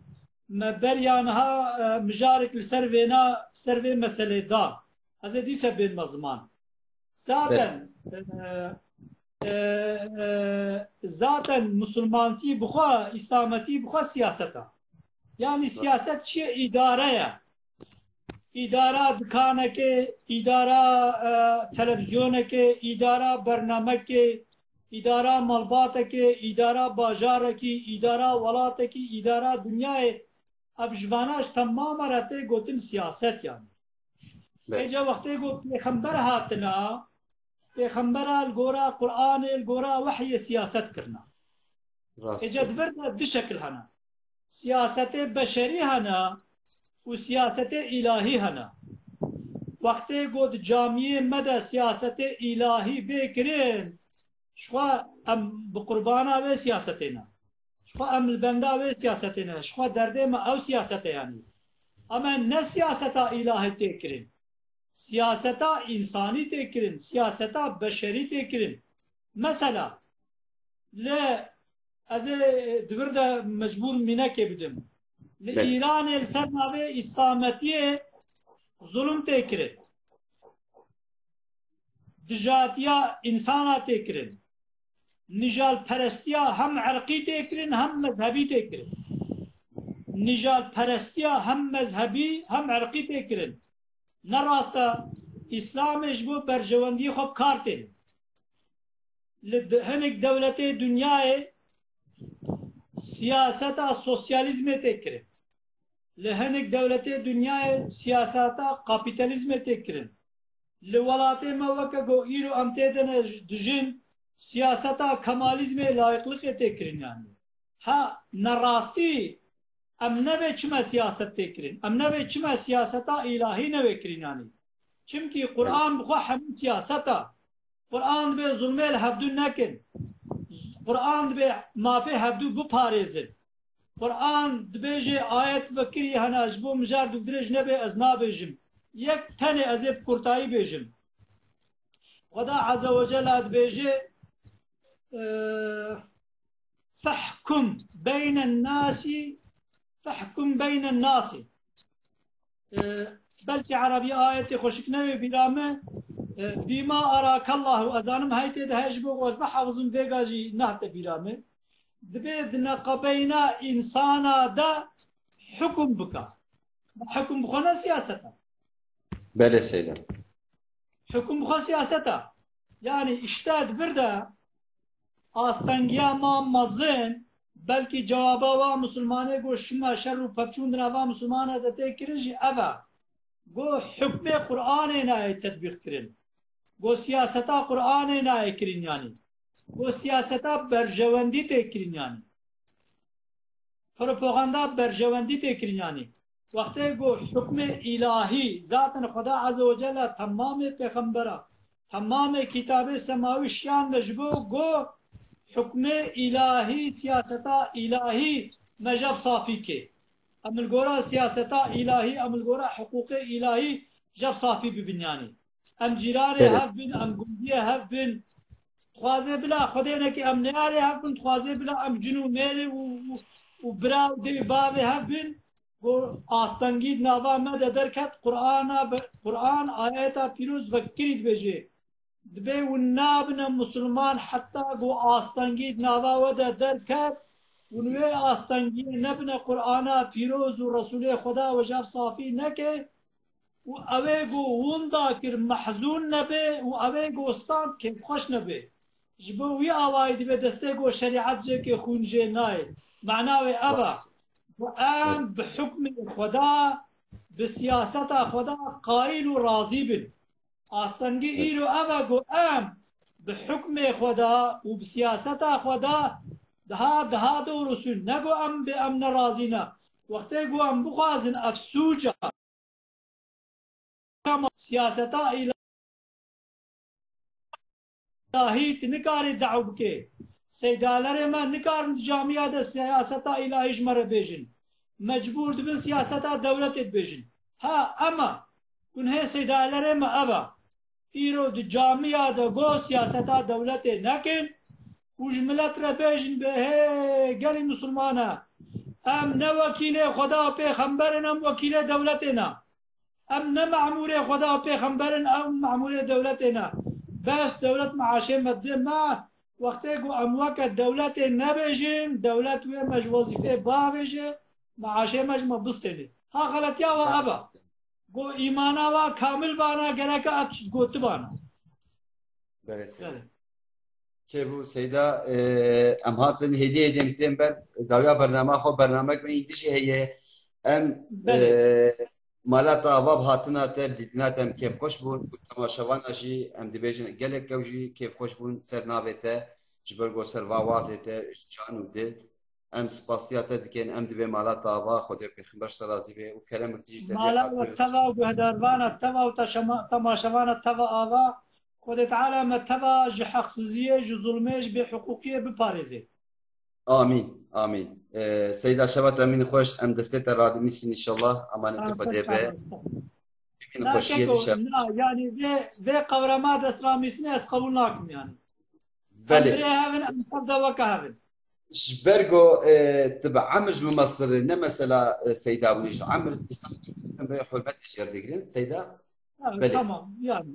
me beriya niha, e, mijarek li ser vêna, ser vê meselê da. Ez ê dîse bênme ziman. Zaten, e, e, e, zaten musulmantî bi xwe, îslametî bi xwe siyaset e. Yanî siyaset çi ye? Îdare ye. Îdara dikanekê, îdara, e, televîzyonekê, îdara bernamekê, îdara malbatekê, îdara bajarekî, îdara welatekî, îdara dinyayê. Ev ji vana ji temama re tê gotin siyaset yanî. Be- Êca wextê ku pêxember hatina, pêxembera li gora Qur'anê, li gora wehyê siyaset kirina. Rast Êca e. di vir de du şekil hene. Siyasetê beşerî hene û siyasetê îlahî hene. Wextê ku di camiyê me de siyasetê îlahî bê kirin, ji xwe em bi qurbana vê siyasetê ne. Ji xwe em li benda vê siyasetê ne. Ji xwe derdê me ew siyasete yanî. Em ne siyaseta îlahî tê kirin. Siyaseta însanî tê kirin. Siyaseta beşerî tê kirin. Mesela, li ez ê di vir de mecbûr mînekê bidim. Li Belê. Îranê li ser navê îslametiyê zulm tê kirin. Dijatiya însana tê kirin. Nijalperestiya hem erqî tê kirin, hem mezhebî tê kirin. Nijalperestiya hem mezhebî hem erqî tê kirin. Ne rast e, Îslamê ji bo berjewendiyê xwe bi kar tê. Li de-, hinek dewletê dinyayê siyaseta sosyalîzmê tê kirin. Li hinek dewletê dinyayê siyaseta kapîtalîzmê tê kirin. Li welatê me weke ku îro em tê de ne dijin, siyaseta kemalîzmê, layîqlikê tê kirin yanî. Ha, nerastî, em nebe çima siyaset tê kirin? Em nebe çima siyaseta îlahî nebe kirin yanî? Çimkî Quran bi xwe hemî siyaset e. Quran dibê zulmê li hevdû nekin. Quran dibê mafê hevdû biparêzin. Quran dibêje ayet vekirî hena ji bo mijar dûvdirêj nebe ez nabêjim. Yek tenê ez ê bi kurtayî bêjim. Xweda Azze ve Celle dibêje, e, "Fehkum beynen nasi, fehkum beynen nasi." E, belkî Erebî ayetê xweşik newê bîra me, e, "Bîma arakallahu", ez zanim hey tê de heye ji bo ku ez bihafizim vêga jî nehate bîra me. Dibê di neqebeyna însana de hukum bika. Hukum bi xwe ne siyaset e. Belê Seyda. Hukum bi xwe siyaset e. Yanî îşte di vir de astengiya ma mezin, belkî cewaba wa misilmanê ku şima şer û pevçûn di nava misilmana de tê kirin jî ev e. Ku hukmê Qur'anê nayê tetbîq kirin. Ku siyaseta Qur'anê nayê kirin yanî. Ku siyaseta berjewendî tê kirin yanî. Propaganda berjewendî tê kirin yanî. Wextê ku hukmê îlahî, zaten Xweda Azze ve Celle temamê pêxembera, temamê kitabê semawî şiyan de ji bo ku hukmê îlahî, siyaseta îlahî me jev safî kê. Em li gora siyaseta îlahî, em li gora hiqûqê îlahî jev safî bibin yanî. Em cîranê Belê. hev bin, em gundiyê hev bin. Dixwaze bila Xwedê nekî em neyarê hev bin, dixwaze bila em cin û mêrê û, û, û bira û dê û bavê hev bin. Ku astengî di nava me de derket, Qur'ana be, Qur'an ayeta pîroz vekirî dibêje. Dibê hûn nabine musulman heta ku astengî di nava we de derket, hûn wê astengiyê nebine Qur'ana pîroz û Resûlê Xweda we jev safî neke. Û ew ê ku winda kir mehzûn nebe û ew ê ku stand kêfxweş nebe. Ji bo wî awayî dibe destê ku şerîet jê ke xwîn jê nayê. Mana wê ev e. Ku em bi hukmê Xweda, bi siyaseta Xweda qayîl û razî bin. Astengî îro ev e ku em bi hukmê Xweda û bi siyaseta Xweda daha, daha doğrusu ne ku em bi em ne razî ne. Wextê ku em bixwazin ev sûc e. Siyaseta îlahî tu nikarî dawî bikê. Seydalerê me nikarin di camiya de siyaseta îlahî ji me re bêjin. Mecbûr dibin siyaseta dewletê dibêjin. Ha, ema, kunhê seydalerê me ev e. Îro di camiya de go siyaseta dewletê nekin û ji milet re bêjin bê hê gelî misilman e. Em ne wekîlê Xweda û pêxember in, em wekîlê dewletê ne. Em ne memûrê Xweda û pêxember in, em memûrê dewletê ne. Bes dewlet meaşê me dide me, wextê ku em weke dewletê nebêjin, dewlet wê me ji wezîfeyê biavêje, meaşê me ji me bistêne. Ha xeletiya we ev e. Go îmana we kamil bana, gereke ev tişt gotibana. Belê Seyda. Belê. Çêbû Seyda, e, em hatin hêdî hêdî em tên ber dawiya bernama xwe, bernamek me îdî jî heye. Em, Belê. e, mala te ava bi hatina te, dîtina te em kêfxweş bûn. Û temaşevana jî em dibêjin gelek ew jî kêfxweş bûn ser navê te, ji ber ku ser va wazê te ji can û dil. Em spasiya te dikin, em dibê mala te ava, Xwedê pêxember ji te razî be û keremek dijî te bê Mala we xatir teva û guhdarvana teva û taşema-, temaşevana teva ava, Xwedê Teala me teva ji heqsiziyê, ji zulmê, ji bêhiqûqiyê biparêze. Amîn, amîn. Ee, Seyda şeva te mîn xweş, em destê te radimîsin inşallah, emanetê Xwedê be. Mîn Na xweşiyê keko, dişe. Na, yani vê, vê qevrema dest ramîsine ez qebûl nakim yani. Belê. Em birê hevin, em tev de weke hevin. Ji ber ku, e, tu bi emir ji min mestir, ne mesela, e, Seyda bûnî ji emir, insan Kurdistan bi hurmetê jê re digirin, Seyda. Evet, Belê. Tamam, yani.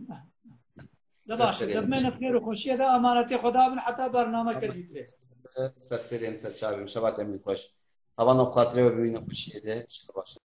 De Ser baş, serê. De bimêne xêr û xweşiyê de, emanetê Xweda bin, heta bernameke Tamam. dîtirê. Ser serê em, ser çavê em, şeva te mîn xweş. Hevalno xatirê we bimîne xweşiyê de, şeva baş.